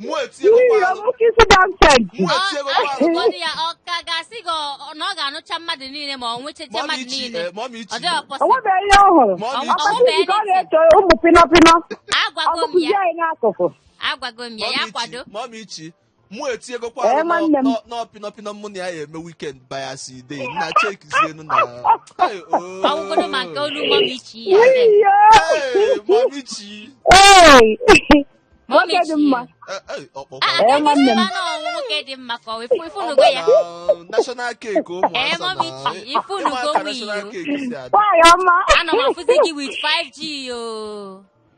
Mụ etinyegokwa Nwunye alụ. m kisi absent. Mụ etinyegokwa alụ. Ụfọdụ ya ọ ka ga-asị gị na ọ ga-anụcha mmadụ niile ma ọ nwechacha Mommy mmadụ Chi, niile. Mommy Ọ Chi. dịghị O possible. nwebeghị ihe ọ hụrụ. Mommy Ọ Chi. nwebeghị. Ọkpụkpụ ka ọ na-eche ụmụ pịnọpịnọ. Agwago m Ọkpụkpụzi ya. anyị n'akụkụ. Agwago m ya, ya Mommy Chi, kwado. Mommy Chi. Mụ etinyegokwa Ee, alụ nwanne m. nọ pịnọpịnọ mụ na ya ya eme weekend bias day. Nna chekizienu na. Ai, oh. Ọgwụgwụ ma nke olu Mommy Chi ya dị. Nwunye. Hey, Mommy Chi. Ee. Mommy Nwoke dị Chi. mma. Eh, eh, ọkpọkọ. Ah, Ee, nwanne m. na nwoke dị mma ka ọ ifunugo ya. Na national cake ụmụazị. Ee, Mommy Chi, ifunugo Ịma ka national wiyo. cake si adị. Nwaanyị ọma. Ana m afụzi gị with 5G o.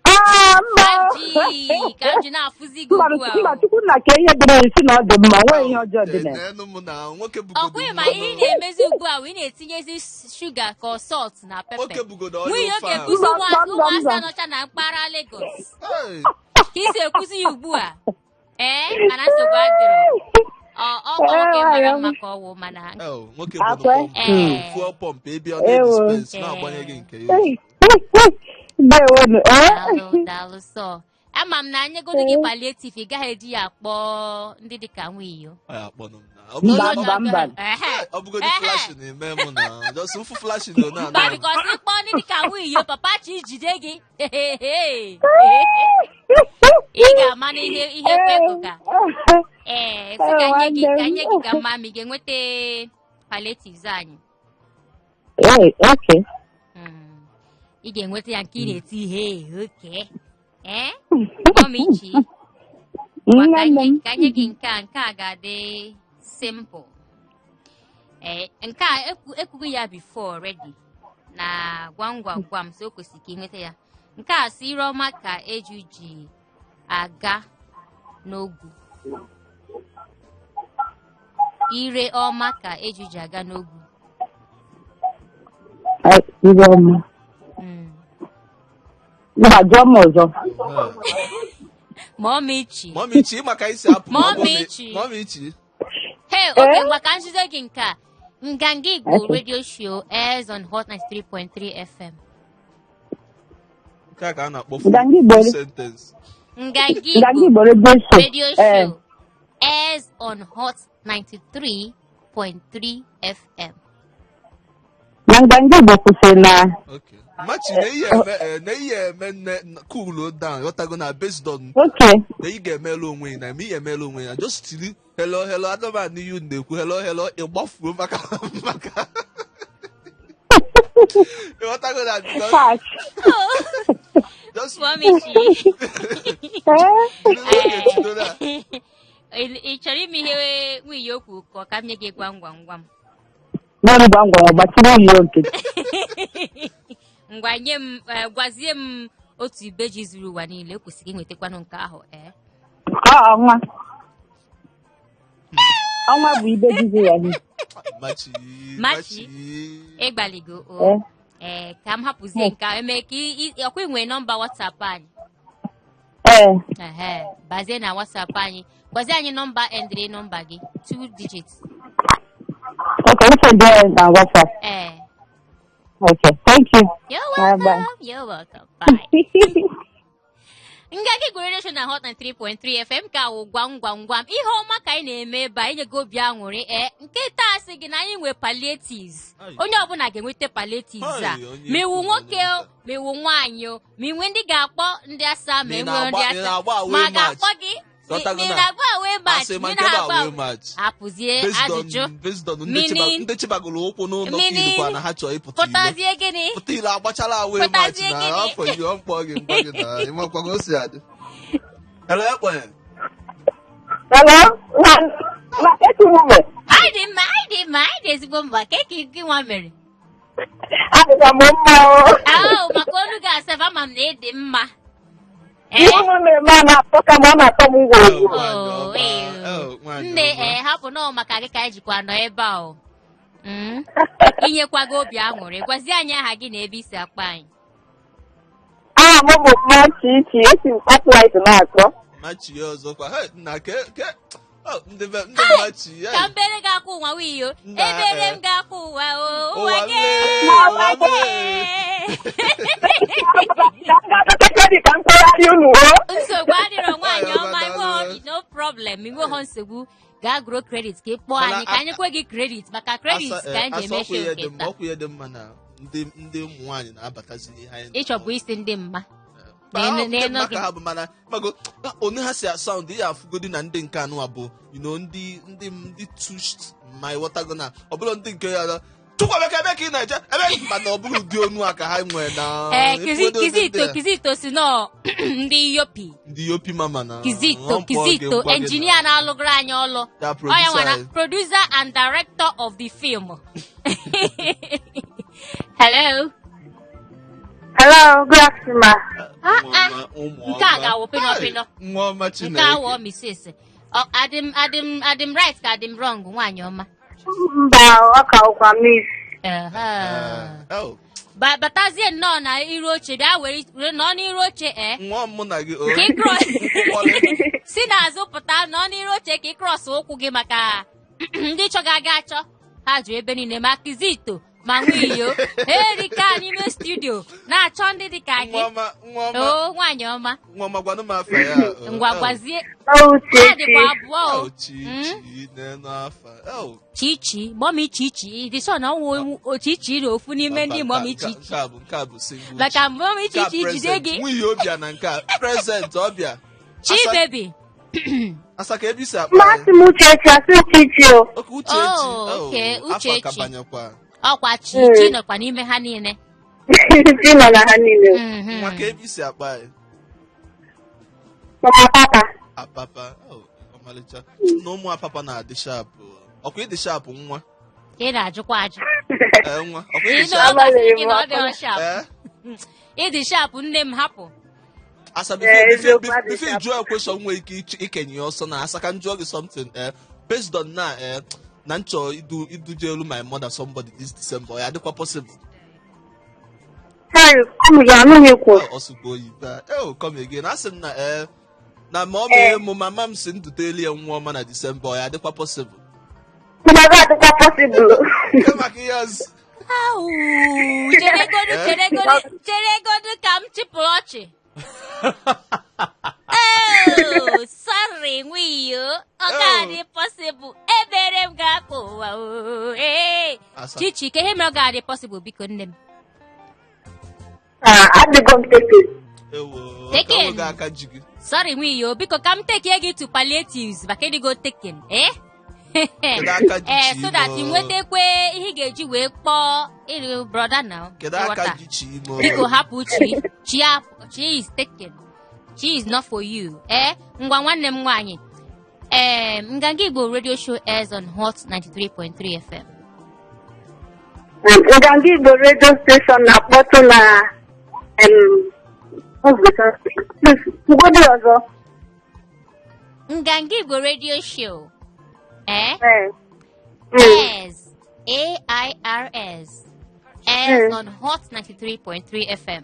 Ah, mba. 5G ka m ji na-afụzi gị Mba, ugbu a. mba, O. Chukwu nna ka ihe dị na-esi na ọ dị mma, nwee ihe ọjọọ dị na ya. N'enu m na nwoke bugodo Ọkwa ma ihe ị na-emezi ugbu a, wee na-etinyezi shuga ka ọ salt na pepper. Nwoke bugodo oil Nwunye oge fan. ekuzi Mba, mba, mba, ụmụazị mba. anọcha na mpaghara Lagos. Hey, Ka isi ekuzi ya ugbu a. Ee, mana nsogbu adịrọ. Ọ nwoke mara mma ka ọ wụ, mana el, nwoke Akwe? bugodo pump, Ee. fuel pump ebe ọ Ewo. na-edispense na-agbanye gị nke ya. Ndewonu. Ee. Daalụ, daalụ. Sọ ama m na nyegodo gị palliative, ị gaghị eji ya akpọ ndị dịka nwiyo. Ọ ya akpọnụ m na. Ọ Mba, bụgodu- mba, mba. Ehe. Ọ bụgodu Ehe. flash na-eme mụ na just mfu flash na na Mba, because ịkpọ ndị dịka nwiyo, papa chi jide gị, ị ga-ama na ihe ihe kwekụ ka ee sị ka nye gị, ka nye gị, ka mma ma ị ga-enweta palliatives anyị. Ee, okay. Ị ga-enweta ya nke ị na-eti ihe oke. Ee, Mommy Chi, ngwa ka Nwanne nye m. ka nye gị nke a, nke a ga-adị Simple. Ee, nke a ekwughị ya before already na gwam gwam gwam, so o kwesịrị ka ị nweta ya. Nke a si, ire ọma ka eju ji aga n'ogwu. Ire ọma ka eju ji aga n'ogwu. Ire ọma. Mba, jụọ m ọzọ. Mommy Chi. Mommy Chi, maka isi apụ. Mommy Chi. Mommy Chi. Hey, okay, ngwa ka m jụzie gị nke a. Nganga Igbo Radio Show airs on Hot 93.3 FM. Nke a ka a na-akpọ Nganga Igbo full sentence. Nganga Nganga Igbo Igbo Radio Show. Radio Show airs on Hot 93.3 FM. Na Nganga Igbo kwụsịrị na Okay. Machi na ihe eme na ihe eme nne cool down, ghọtago, na based on na ị ga-emelu onwe gị na ị ga-emelu onwe ya, just tiri "Hello, hello," adọba n'iyu na-ekwu "Hello, hello," ịgbafuo maka ịghọtago na because Fact. just Mommy Chi. Jiri oge chido na Ị chọrọ ime ihe nwunye okwu ka ọ ka m nye gị gwam gwam gwam? Naanị gwam gwam, gbachiri ụlọ nkịtị. Ngwa, nye m gwazie m otu ibeji zuru ụwa niile. Ekwesịrị inwetakwanụ nke ahụ, ee. Ọ ọnwa. Ọnwa bụ ibe jizi ya niile. Machi. Machi. Ịgbaligo o. Ee, ka m hapụzie nke a eme ka ọkwa inwe nọmba WhatsApp anyị? Ee. Ehe, bazie na WhatsApp anyị, gwazie anyị nọmba endịrị nọmba gị, two digits. Okay, m send ya na WhatsApp. Ee. Okay, thank you. You're Bye bye. welcome. You're welcome. Bye. Nganga Igbo Radio Show na Hot 93.3 FM ka wụ gwam gwam gwam. Ihe ọma ka anyị na-eme ebe a, inye gị obi aṅụrị. Ee, nke taa sị gị na anyị nwe palliatives. Ai. Onye ọbụla ga-enweta palliatives a. Ai, onye Ma iwu ikwu na nwoke onye o, nta. ma iwu nwaanyị o, ma inwe ndị ga-akpọ ndị asa, ma Ma ị enwe na-agba- ndị ị asa na-agba away ma match. ga-akpọ gị. Ghọtago Ma ị na- na-agba away match, Asị ma ma ị nke bụ na-agba away match. Hapụzie Based ajụjụ. on based on ndị Meaning- ndị chibagoro ụkwụ n'ụlọ Meaning- filkwa na ha chọọ ịpụta ilo. Pụtazie gịnị? Pụta ilo, agbachala away match. Pụtazie Na gịnị? afọ yi ọ mkpọ gị mkpọ gị na ịmakwa ka o si adị. Hello, ekwe. Hello? Na na eti mume. Anyị dị mma, anyị dị mma, anyị dị ezigbo mma. Ka ka gị nwa mere? Adịkwa m mma o. Ahụ maka olu gị asef, ama m na ị dị mma. Ihe unu na-eme a na-atọ ka m, ọ na-atọ m ngwongwo. Nwaanyị Oh, ọma. ee. Oh, nwaanyị Nne, ọma. ee, hapụ nọọ maka gị ka anyị jikwa nọ ebe a o. Inyekwa gị obi aṅụrị. Gwazie anyị aha gị na ebe isi akpa anyị. Aha m bụ Mmachi Ichi, esi m Upright na-akọ. Machi ya ọzọkwa. Hey, nna, ke ke oh, ndị be ndị Machi ya. Ka m bere gị akwa ụwa wiyo. Nna, Ebere eh. m gị akwa ụwa o. Ụwa Ụwa gị. lee, Ụwa ụwa gị. lee. Ka m ga-adọta credit ka m kwegharị unu o. Nsogbu adịrọ, nwaanyị Nwaanyị ọma. ọma, daalụ. No problem, inweghọ nsogbu. Gaa gụrụ credit ka ị kpọọ Mana anyị ka anyị kwe gị credit, maka credit Asa, ka anyị ji asa eme ọkwa show ihe nke dị mma, taa. ọkwa ihe dị mma na ndị ụmụ nwaanyị na-abatazi n'ihe anyị Ịchọbụ isi ndị mma. Mba, N'enu- ahụ ndị n'enu mma gị. ka ha bụ, mana mago onye ha si asound ihe afụgodi na ndị nke anụwa bụ ndị touched ma ịghọtago na ọ bụrụ ndị nke ya Chukwuemeka, ebe ka ị na-eje ebe, mana ọ bụrụ ụdị onu a ka ha nwee na Ee, kizi ịfụgodo ndị kizito a. Kizito si nọ ndị yopi. Ndị yopi mama na Kizito. ọ mkpọ gị, Kizito ngwa gị na- engineer na-alụgoro anyị ọlụ. Ya Ọ ya producer nwa na anyị. producer and director of the film. Hello. Hello, good afternoon, ma. Ah, Nwa ah. ọma, ụmụ Nke a ọma. ga-awụ pịnọ pịnọ. Hey, nwa ọma Nke Chineke. awọ Mrs. Ọ, adịm adịm adịm right ka adịm wrong, nwaanyị ọma? Mba, ọ ka ụkwa miss. Ehe. Oh, Batazie nnọọ na iru oche, bịa were nọ n'iru oche, ee. Nwa mụ na gị o. Ka ị cross Nkwụkwọrị. si n'azụ pụta, nọ n'iru oche ka ị cross ụkwụ gị, maka ndị chọga aga achọ ha jụ ebe niile, ma Kizito ma nwiyo erika n'ime studio na-achọ ndị dị ka gị. Nwa ọma, nwa ọma. O nwaanyị ọma. Nwa ọma, gwanụ m afa ya o. Ngwa, Oh. gwazie. Uchechi. Ha dịkwa abụọ o. Oh, chi chi n'elu afa. Oh. Chichi, mommy Chichi dị sọ na ọnwụ Chichi na ofu n'ime ndị mommy Nke a- Chichi. nke a bụ single. Maka mommy Nke a Chichi jide present. gị. Nwunye ọbịa na nke a present ọbịa. Chi Asa- baby. Asa ka ebe isi akpa Masị m Uchechi, asị Uchechi o. Oke Uchechi. Oh, okay, Oh, afa Uchechi. ka banyekwa. Ọkwa Chichi nọkwa n'ime ha niile. Chi nọ na ha niile. Nwa, ka ebe isi akpa anyị? Mama papa. Apapa. Oh, ọmalịcha na ụmụ apapa na-adị sharp. Ọkwa ịdị sharp nwa. Ka ị na-ajụkwa ajụ. Ee, nwa, ọkwa ịdị Ị sharp. na ọ gasị gị na ọ dị sharp. Ee. Ịdị sharp, nne m, hapụ. Asa, Ee, before eziokwu, adị before sharp. jụọ question nwere ike ikenye ya ọsọ na asa, ka m jụọ gị something, based on na na nchọ idu idujelu my mother somebody this December, ya adịkwa possible? Sorry, come again, anụghị ekwu. Ọsụkwa oyibo a. Oh, come again. Asị m na na ma ọ mee mụ, mama m si ndutelu ya nwa ọma na December, ọ ya adịkwa possible? Mana adịkwa possible. Nke maka ihe ọzọ. Au, cheregodu, cheregodu, cheregodu ka m chịpụrụ ọchị. Oh, sorry, nwiyo, ọ ga-adị possible. Ebere m ga-apụ ụwa o. Ee. Asa. Chichi, ka ihe mere ọ ga-adị possible, biko, nne m? Ah, adịgo m taken. Ewo. Taken. Ka aka ji gị. Sorry, nwiyo, biko, ka m take gị to palliatives maka ịdịgo taken, eh? Kedu aka ji Ee, chi so that ị imo? nwetakwe ihe ị ga-eji wee kpọọ ịrụ brother na Kedu aka ji chi imo? Biko hapụ chi. Chi hapụ. Chi is taken. Chi is not for you. Ee, ngwa, nwanne m nwaanyị, ee, Nganga Igbo radio show airs on Hot 93.3 FM. Nganga Igbo radio station na-akpọtụ na kwugodi ọzọ. Nganga Igbo radio show Ee. Airs, AIRS, airs on Hot 93.3 FM.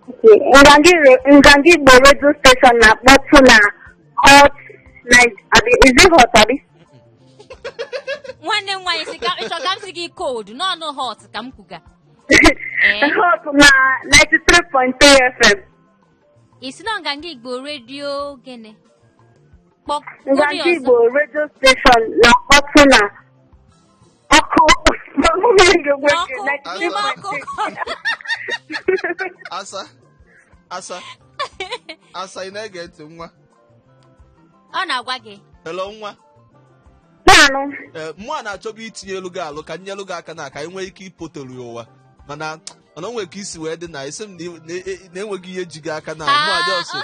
Okay. Nganga Igbo radio station na-akpọtụ na Hot 9, abi, is it Hot, abi? Nwanne m nwaanyị sị ka ịchọ ka m sị gị cold n'ọnụ. Hot ka m kwuga. Ee. Hot na 93.3 FM. Isi na Nganga Igbo radio gịnị? Kpọ Nganga ọzọ. Igbo radio station na-akpọtụ na ọkụ Ọkụ n'ime ọkụ. Asa, asa, asa, ị na-ege ntị, nwa? Ọ na-agwa gị. Hello, nwa. Naanụ. Ee, mụ a na-achọbụ itinye elu gị alụ ka nyelu gị aka na ka anyị nwee ike ịpotolu ya ụwa, mana o nwere ka isi wee dị na isi m na enweghị ihe ji gị aka na mụ a just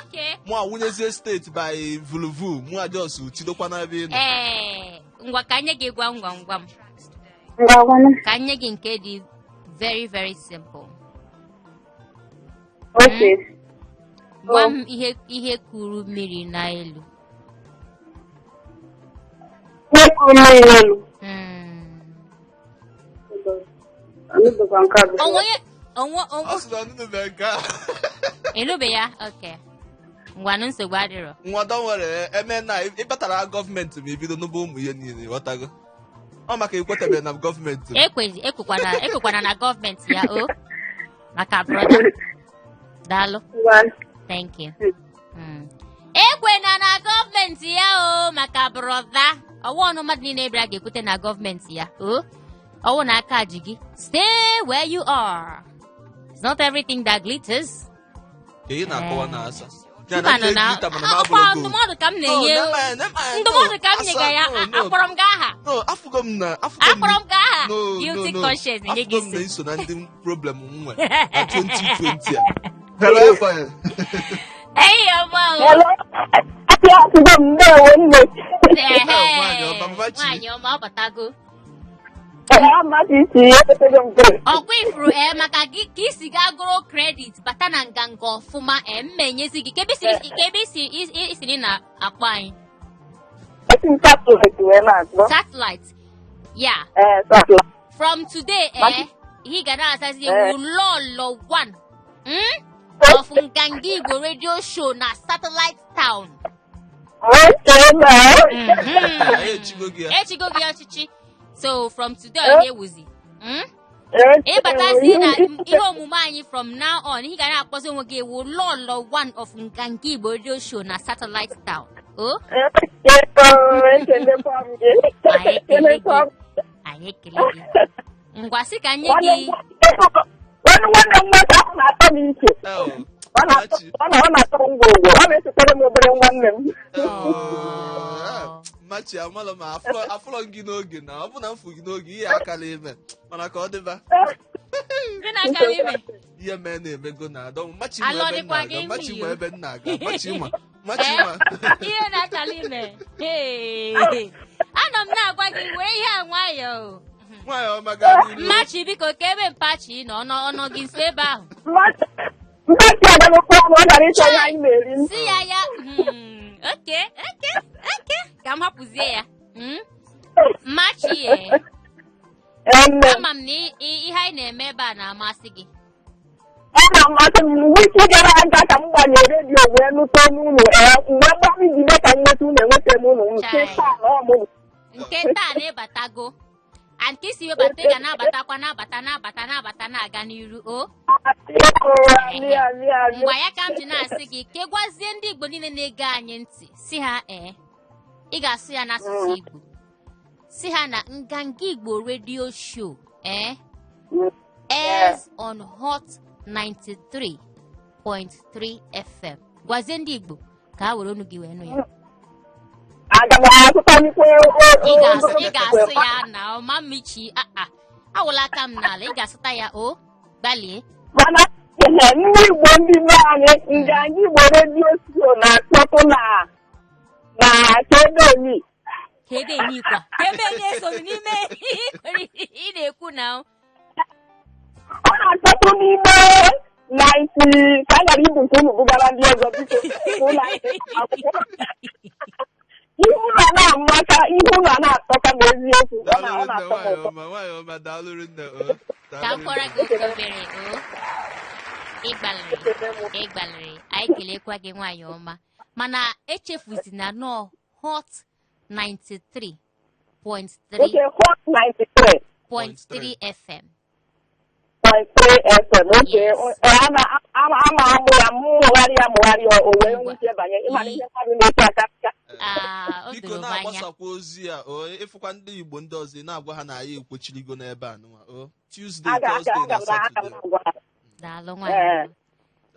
mụ awụnyezie steeti by vuluvu, mụ a just tidokwa n'ebe ị nọ. Ee, ngwa, ka nye gị gwam gwam gwam. Ngwa. Ka nye gị nke dị very very simple. Okay. Gwa m ihe kuru mmiri n'elu. Ihe kuru mmiri n'elu. Anụbekwa nke a before. Onwe onwe onwe. Ọ sị na ọnụnụ nke a. Enube ya, okay, ngwanụ, nsogbu adịrọ. Nwa, don worry, eme na ịbatara gọọmenti ma ibido n'ụba ụmụ ihe niile, ghọtago? Ọ maka ikwetabeghị na gọọmenti. Ekwekwana na gọọmenti ya o maka brother, daalụ. Ngwa. Thank you. Ekwena na gọọmenti ya o maka brother. Ọwụ ọnụ mmadụ niile bịara ga-ekwute na gọọmenti ya o. Ọwụ na aka ji gị, stay where you are. It's not everything that glitters. Ka ị na-akọwa na asa Ya Mba, na nọ na glitter, mana m ọkwa abụrụ gold. Ndụmọdụ ka m na-enye. Ndụmọdụ ka m nyega ya. Akpọrọ m gị aha? No, afụgo m na afụgo m. Akpọrọ m gị aha? No, no, Guilty no. conscience na-enye gị Afụgo m na nsogbu. iso na ndị problem m nwe na 2020 a. Hello, FM. Eyi ọma o. Hello. Apịa atụgo m, ndewo nne. Ehe. Nwaanyị ọma, mama chi. Nwaanyị ọma, ọ batago. Ee, amasị isi ekwetego m gị. Ọkwa ifuru, ee, maka gị ka isi gaa gụrụ credit bata na nganga ọfụma. Ee, mma enyezi gị ka ebe isi isi na-akpọ anyị. Esi m Satellite wee na-akpọ. Satellite ya. Ee, Satellite. From today, ee, ihe ị ga na-azazi Eh. ewu Lọlọ 1 of Nganga Igbo radio show na Satellite Town. Okay, na. Anyị echigo gị ya. Echigo gị ọchịchị, so from today ọ ga-ewuzi. Ịbatazi na ihe omume anyị, from now on, ihe ga na-akpọzi onwe gị ewu Lọlọ 1 of Nganga Igbo radio show na Satellite Town o. Ekelekwa m gị. Anyị ekele gị. Ekelekwa m. Anyị ekele gị. Ngwa, sị ka nye gị. Nwanne m nwoke ahụ na-atọ m iche. Oh, Ọ Machi. na-atọ m ngwongwo. Ọ na-echetere m obere nwanne m. Oh, Machi, amalụ m afụrọ m gị n'oge na ọ bụ na m fụ gị n'oge ihe akala ime, mana ka ọ dịba. Gị na-akara ime. Ihe mee na-emego na adọ Machi ma Alọ ebe m dịkwa na-aga gị Machi mma. ma ebe m na-aga, Machi ma, Machi Eh? ma. Ihe na-akala ime. Hey. A Anọ m na-agwa gị were ihe a nwayọọ. Nwaanyị ọma, gaa n'iru. Mmachi, biko, ka ebe mpachi nọ, ọ nọ gị nso ebe ahụ? Mmachi agalokwu ọnụ, ọ gara ịchọ ihe anyị na-eri. Si ya ya okay, ka m hapụzie ya. Mmachi e. Enne. Ama m na ihe anyị na-eme ebe a na-amasị gị. Ọ na-amasị m. Wiki gara aga ka m gbanyere redio wee nụta ọnụ unu. Ee, mgbe mgbalị jide ka m nweta unu, enweta m unu, m sị Chai. taa na ọ mụ. Nke taa na-ebatago and ka isi webata, ị ga na-abatakwa, na-abata, na-abata, na-abata, na-aga n'iru o. Amị, amị, amị. Ngwa, ya ka m ji na-asị gị ka ị gwazie ndị Igbo niile na-ege anyị ntị, si ha ee, ị ga-asụ ya n'asụsụ Igbo, si ha na Nganga Igbo Radio Show airs on Hot 93.3 FM. Gwazie ndị Igbo ka ha were ọnụ gị wee nụ ya. Aga m azụtalikwe. Ị ga-asụ ya na ọma mmichi aa awụla aka m n'ala, ị ga-asụta ya o, gbalie. Mana ihe ndị Igbo, ndị be anyị, Nganga Igbo Radio Show na-akpọtụ na Kedoni. Ka ebe enikwa, ka ebe na-esoro n'ime ihe ị na-ekwu na Ọ na-akpọtụ n'ime 90 ka a gara ibu nke unu bugara ndị ọzọ. Biko, ụlọ akwụkwọ, ihe unu a na-amaka, ihe unu a na-atọka ma eziokwu, ọ Daalụ rinne. na-atọ m Nwaanyị ụtọ. ọma, nwaanyị ọma, daalụ rinne o. Ka m Daalụ kpọrọ rinne. gị otu obere o. Ịgbalịrị, ịgbalịrị, anyị kelekwa gị, nwaanyị ọma, mana echefuzina nọ Hot 93.3 Okay, Hot 93 .3 FM. .3 FM. Okay. Yes. Ama amụ ya, mụgharị ya, mụgharị ya, o wee nwee ike banye. Ịmara ihe mmadụ na-esi aka aka. Ah, o Biko, doro m anya. na-agbasakwa ozi a o. Ịfụkwa ndị Igbo ndị ọzọ, ị na-agwa ha na anyị ekwechirigo n'ebe a nụnwa o, Tuesday, Aga aga Thursday aga na m aka m Saturday. agwa ha. Daalụ, nwaanyị ọma.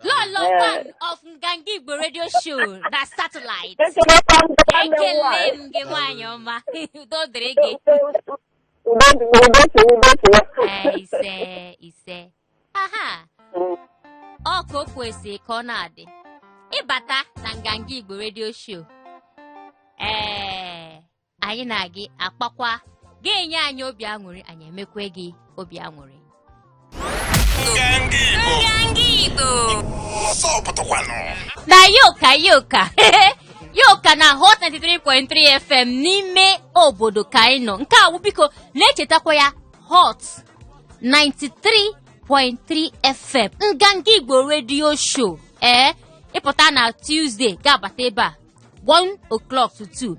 Lọlọ one of Nganga Igbo Radio Show na satellite. Ekelekwa m gị, nwanne m Ekele nwaanyị. m gị, nwaanyị ọma, udo dịrị gị. Udo dị, udo dị, udo dị. Ee, ise ise, aha. Ọ ka o kwesịrị ka ọ na-adị. Ịbata na Nganga Igbo Radio Show, ee, anyị na gị akpakwa, ga-enye anyị obi aṅụrị, anyị emekwe gị obi aṅụrị. Nganga Igbo. Nganga Igbo. Ọsọ pụtakwanụ. Na yoka yoka yoka na Hot 93.3 FM n'ime obodo ka anyị nọ. Nke a wụ, biko na-echetakwa ya, Hot 93.3 FM, Nganga Igbo Radio Show. Ee, ịpụta na Tuesday, ga-abata ebe a 1 o'clock to 2.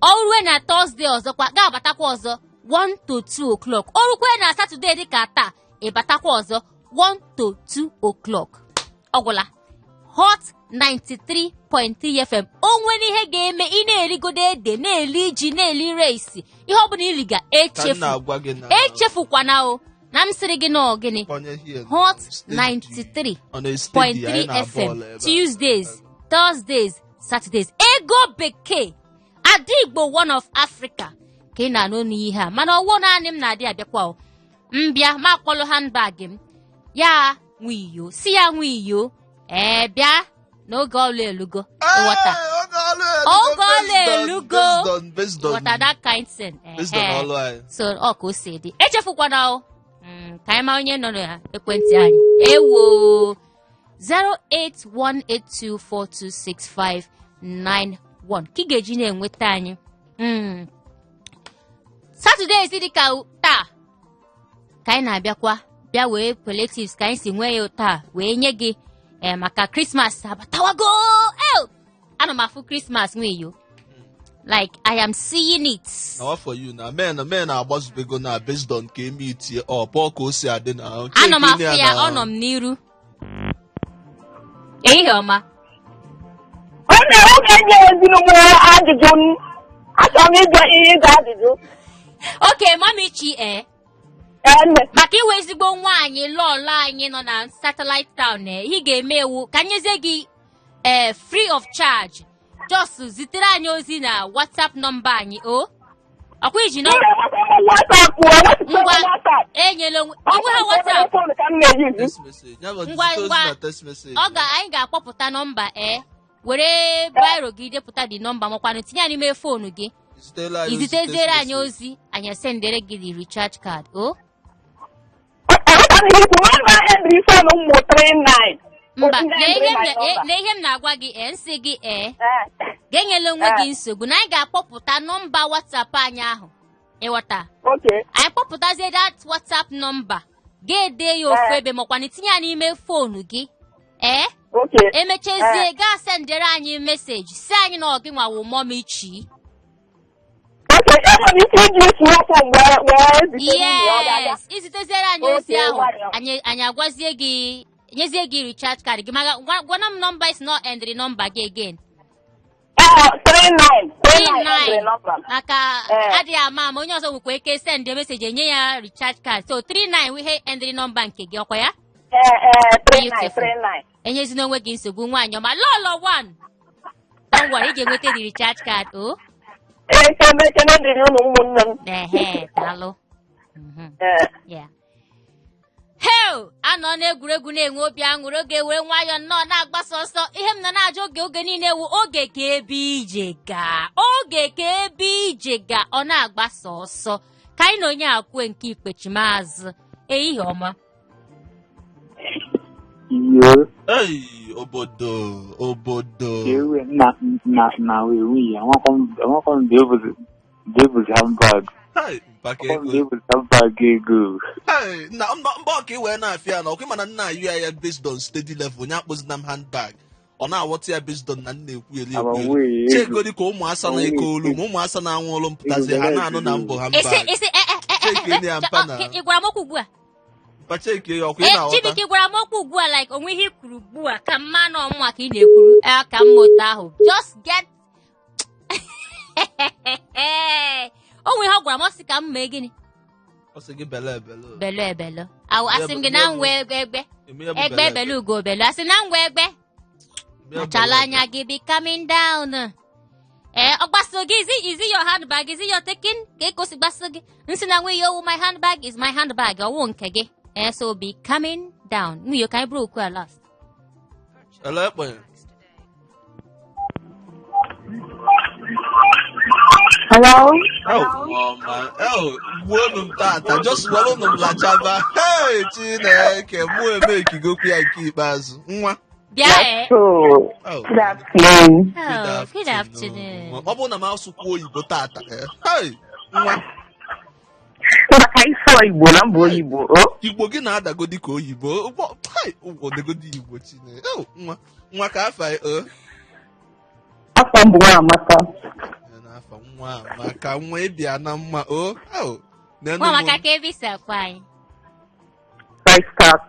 Ọ rue na Thursday ọzọkwa, ga-abatakwa ọzọ 1 to 2 o'clock. Ọ rukwe na Saturday dịka taa, ịbatakwa ọzọ 1 to 2 o'clock. Ọ gwụla. Hot 93.3 FM. O nwere ihe ga-eme, ị na-erigodo ede, na-eli ji, na-eli rice, ihe ọ bụla iliga, Ka m echefu na-agwa gị na echefukwana o na m sịrị gị na ọ gịnị? Kpọnye here. Hot Steady. 93.3 Ọ na-steady, anyị na FM, bọọlụ ebe a. Tuesdays, Thursdays, Saturdays. Ego bekee, Ada Igbo one of Africa, ka ị na-anụ n'ihe a. Mana ọwụ naanị m na-adị abịakwa o. Mbịa ma akpọlụ handbag m ya, nwiyo si ya, nwiyo, ee, bịa n'oge ọlụ elugo, ịghọta? Ee, oge ọlụ Oge ọlụ elugo. elugo. Based on Ịghọta that kind thing? based on Ehe. ọlụ anyị. So ọ ka o si dị, echefukwana o. Ka anyị mara onye nọ na ekwentị anyị. Ewo, 08182426591 ka ị ga-eji na-enweta anyị. Saturday si dịka taa ka anyị na-abịakwa, bịa wee palliatives ka anyị si nwee ya taa wee nye gị, ee, maka Krismas abatawago. Ew! Ana m afụ Krismas nweyo, like I am seeing it. Na what for you na men agbazubego na based on ka eme itie ọ pụọ ka o si adị na Anọ m afụ ya, ọ nọ m n'iru. Ehihie ọma. Ọ na-enye ezinụlọ ajụjụ m. Achọrọ m ịjụ ihe, ịza ajụjụ. Oke mami chi, ee. Ene. Maka iwe ezigbo nwaanyị, lọlọ anyị nọ na satellite town, ee, ihe ị ga-eme ewu ka nyezie gị, ee, free of charge, just zitere anyị ozi na WhatsApp nọmba anyị o. Ọkwa iji M nọ na-enweta m WhatsApp, enweta m Ngwa. WhatsApp. Enyela onwe onwe ha WhatsApp. Phone ka m na-eyuzu. Text message ya bụ Ngwa, zite ozi ngwa. na text message. Ọ ga, anyị ga-akpọpụta nọmba, ee. Were biro gị depụta the nọmba, makwanụ tinye ya n'ime phone gị. Zitela anyị ozi. Iziteziere Text anyị message. ozi, anyị esendere gị the recharge card o. Aghọtara ihe ikwu nwa endịrị phone m mụ 39. Mba, Ndị lee ihe m endịrị my number. lee ihe m na-agwa gị, m sị gị ee, Eh, ga-enyela onwe gị Eh. nsogbu na anyị ga-akpọpụta nọmba WhatsApp anyị ahụ, ịghọta? Okay. Anyị kpọpụtazie that WhatsApp nọmba, ga-ede ya ofu Eh. ebe, makwanụ tinye ya n'ime phone gị, ee. Okay. Emechezie, Eh. gaa sendere anyị message, sị anyị na ọ gị nwa wụ Mommy Chi. Okay, enwere ike iji smartphone wee zite nwunye ọ ga-abịa. Yes, iziteziere anyị ozi Okay, ahụ, nwayọọ. anyị agwazie gị, nyezie gị recharge card gị. Maka gwana m nọmba ị sị na ọ endịrị nọmba gị again. Ee, 39, 39 39. endịrị nọmba m. Maka Eh. adịghị ama ama, onye ọzọ nwekwa ike send message, enye ya recharge card. So 39 wụ ihe endịrị nọmba nke gị, ọkwa ya? Ee, 39. Beautiful. 39. Enyezina onwe gị nsogbu, nwaanyị ọma, lọlọ one. Don't worry, ị ga-enweta the recharge card o. Ekene, ekene dịrị unu, ụmụnne m. Ehe, daalụ. Ee. Yeah. Heo, anọ n'egwuregwu na-enwe obi aṅụrị, oge were nwayọọ nnọọ na-agbasa ọsọ. Ihe m nọ na-ajụ oge niile wụ oge ka ebe ije gaa, oge ka ebe ije gaa, ọ na-agbasa ọsọ. Ka anyị na onye akwue nke ikpechimaazụ. Ehihie ọma. Iyo. Ei, obodo, obodo. Ewe na wewe amakwa m debuzi handbag. Hai, mpaka Amakwa m ego. debuzi handbag ego. Hai, na mba ọka iwee na-afịa na ọkwa, mana nna ayụ ya based on steady level, onye akpụzina m handbag. Ọ na-aghọta ya based on na m na-ekwu elu Ama ekwu elu. wee ego. Chegodi ka ụmụasa na-eke olu ma ụmụasa na-anwụ olu m pụtazi ha na-anụ na mbụ handbag. Isi, Cheke ya mpa na. Ị gwara m okwu ugbu a? Mpa, cheke ya, ọkwa ị Ee, na-aghọta. Chibuike gwara m okwu ugbu a, like onwe ihe i kwuru ugbu a ka mma na ọmụnwa ka ị na-ekwuru. Ee, ka m otu ahụ just get onwe ihe ọ gwara m, ọ sị ka m mee gịnị? Ọ sị gị bele ebele. Belu ebelu awụ, asị m gị na Ya bụ- m wee egbe egbe Eme ya bụ egbe bele ebelu ugo belu, asị na m wee egbe. Eme ya bụ Kpachala bele anya gị, be coming down. Ee, ọ gbaso gị, is it your handbag, is it your taking ka ekosi gbaso gị nsị na nwunye owu. My handbag is my handbag, ọwụ nke gị. Ee, so be coming down, nwunye, ka anyị bụrụ okwu a last. Ele ekpenye. Hello? Oh, ọma. Oh, gbuonu m tata. Just welụnụ m lachaba. Hey, Chineke, mụ eme ikigokwu ya nke ikpeazụ. Nwa. Bịa ee. So, Oh, good afternoon. Oh, good afternoon. Ọ bụrụ na m asụkwu oyibo tata. Hey, nwa. Maka ịsụ Igbo na mba oyibo. Oh? Igbo gị na-adagodi ka oyibo. Hey, ụgwọ degodi Igbo, Chineke. Oh, nwa. Nwa, ka afa oh. Afọ mbụ nwa Amaka. Ya n'afa nwa maka nwa ịbịa na mma. Oh, oh. Nenu Nwa m. maka ka ebe isi akwa anyị? First tag.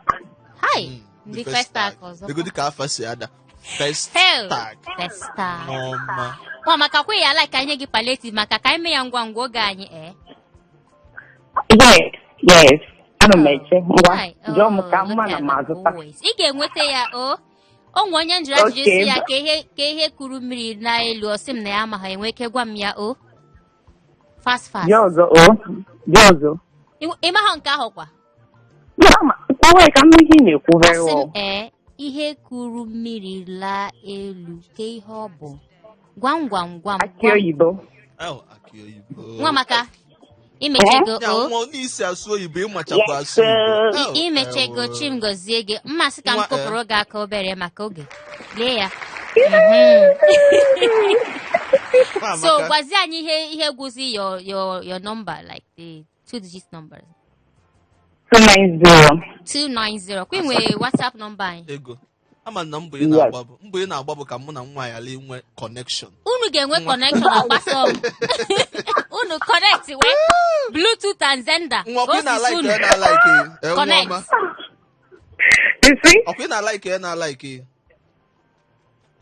Hi. Ndị Ndị first tag ọzọ. Degodi ka afa si ada. First Hell. tag. First tag. N'ọma. Nwa maka kwe ya like anyị nye gị palliative maka ka anyị mee ya ngwa ngwa oge anyị ee. Yes. Ana m eche. Ngwa, Hi. jụọ m ka Oh, mma look na at m the azụta. boys. Ị ga-enweta ya o. O nwe onye njụrụ ajụjụ Okay. si ya ka ihe kuru mmiri n'elu, ọ sị m na ya amaghị, enwe ike gwa m ya o. Fast fast. Jụọ ọzọ, o. Jụọ ọzọ. Ị maghọ nke ahụ kwa? Ya, ma, kwuwe ka m nụ ihe ị na-ekwu very Asị m well. ee, ihe kuru mmiri laa elu, ke ihe ọ bụ? Gwam gwam gwam. Akị Gwam. oyibo. Oh, akị oyibo. Nwa maka imechego Ya o. nwa n'isi asụ oyibo, ịmachakwa Yes, asụ Igbo. sir. Oh, Imechego. ewo. Chim gọzie gị. Mmasị ka m Nwa, eh. kụpụrụ gị aka obere maka oge. Lee ya. Nwa So Amaka. gwazie anyị ihe gwụzi your number, like the two digit numbers. 290. 290. Kwa nwee WhatsApp number anyị. Ego. Ama na mbọ ị na-agba bụ mbọ ị na-agba bụ ka mụ na nwa ya lee nwee connection. Unu ga-enwe connection, ọgbasa m. Unu connect wee Bluetooth and Xender. Nwa, ọkwa ị Osisi na-alike unu. ya na-alike ya. Nwa Connect. ọma. You see? Ọkwa ị na-alike ya na-alike ya.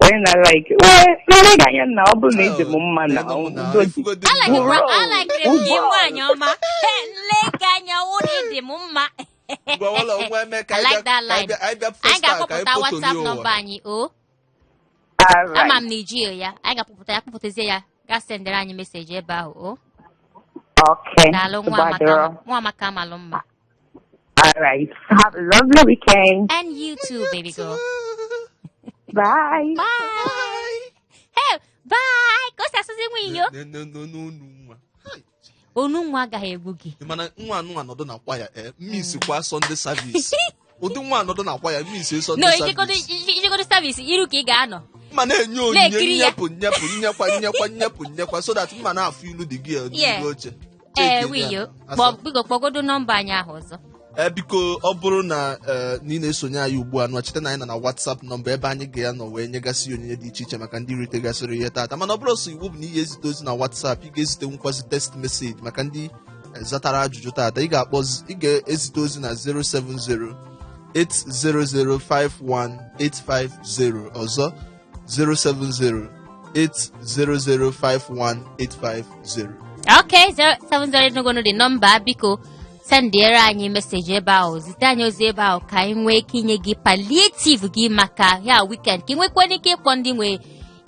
Onye na-like. Wee, nne gị anya na ọ bụrụ na ị dị m mma na Nenu m na udo dị. ifugodi I like m. Bro. I like gị nwaanyị ọma. Nle gị anya wụ na ị dị m mma. Gwa nwa eme ka I anyị like bịa that ka anyị line. bịa anyị bịa Anyị first tag ka anyị ga-akpọpụta potolie WhatsApp ụwa. nọmba anyị o. All Ama right. m na iji ya. Anyị ga-akpọpụta ya, kpọpụtazie ya. Gaa sendere anyị message ebe ahụ o. Okay. Daalụ, nwa amaka. Gbadoro. Nwa amaka amalụ mma. All right. Have a lovely weekend. And you too, baby girl. Bye. Bye. N'onu nwa. Onu nwa agaghị egbu gị. Ị mana nwa anụ anọdụ na kwaya, miss kwa Sunday service. Ụdị nwa anọdụ na kwaya, miss No. Sunday Ijegodo service. ijegodo service, iru ka ị ga-anọ. Mma na-enye onyinye. Na-ekiri ya. Nyepụ, nyepụ, nyekwa, nyekwa, nyepụ, nyekwa, so that mma na-afụ ilu dị gị n'iru oche. Ee. Cheki Wiyo. ya. Biko kpọgodo nọmba anyị ahụ ọzọ. Ee, biko, ọ bụrụ na na ị na-esonye anyị ugbu a, nụ cheta na anyị nọ na WhatsApp nọmba ebe anyị ga-anọ wee nyegasị onyinye dị iche iche maka ndị ritegasịrị ihe taata. Mana ọ bụrụ sọ iwu bụ na ị ga-ezite ozi na WhatsApp, ị ga-ezite nkwazi text message maka ndị zatara ajụjụ taata. Ị ga-akpọ, ị ga-ezite ozi na 070 80051850. Ọzọ, 070 80051850. Ok, 070 nụgonu dị nọmba. Biko sendiere anyị message ebe ahụ, zite anyị ozi ebe ahụ ka anyị nwee ike inye gị palliative gị maka ya weekend, ka ị nwekwana ike ịkpọ ndị nwe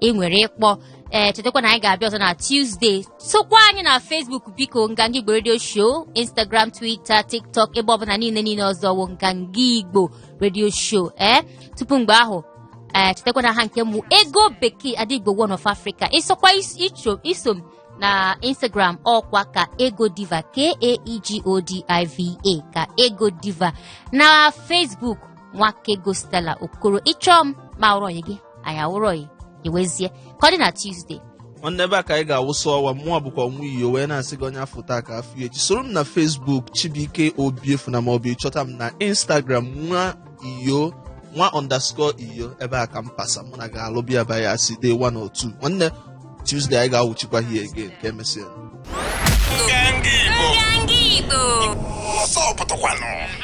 ị nwere ịkpọ. Ee, chetakwa na anyị ga-abịa ọzọ na Tuesday. Sokwa anyị na Facebook, biko, Nganga Igbo Radio Show, Instagram, Twitter, TikTok, ebe ọbụla niile niile ọzọ wụ Nganga Igbo Radio Show. Ee, tupu mgbe ahụ, ee, chetakwa na ha nke mụ ego bekee Adigbo One of Africa. Ịsọkwa iso m na Instagram, ọkwa ka Ego Diva, Kaegodiva, ka Ego Diva. Na Facebook, Nwakego Stella Okoro. Ịchọọ m ma ụrọ gị, anyị awụrọ iwezie. Ka ọ dị na Tuesday. Nwanne, ebe a ka anyị ga-awụsa ọwa. Mmụọ bụkwa nwa iyo wee na-asị gị, onye afọ taa ka afọ echi. Soro m na Facebook, Chibuike Obiefuna, maọbụ ịchọta m na Instagram, nwa iyo, nwa_iyo. Ebe a ka m pasa mụ na ga-alụ bịa ba ya si day 1 or 2. Nwanne, Tuesday anyị ga-awụchikwa here again. Ka emesịa. Nganga Igbo. Nganga Igbo. Ọsọ pụtakwanụ.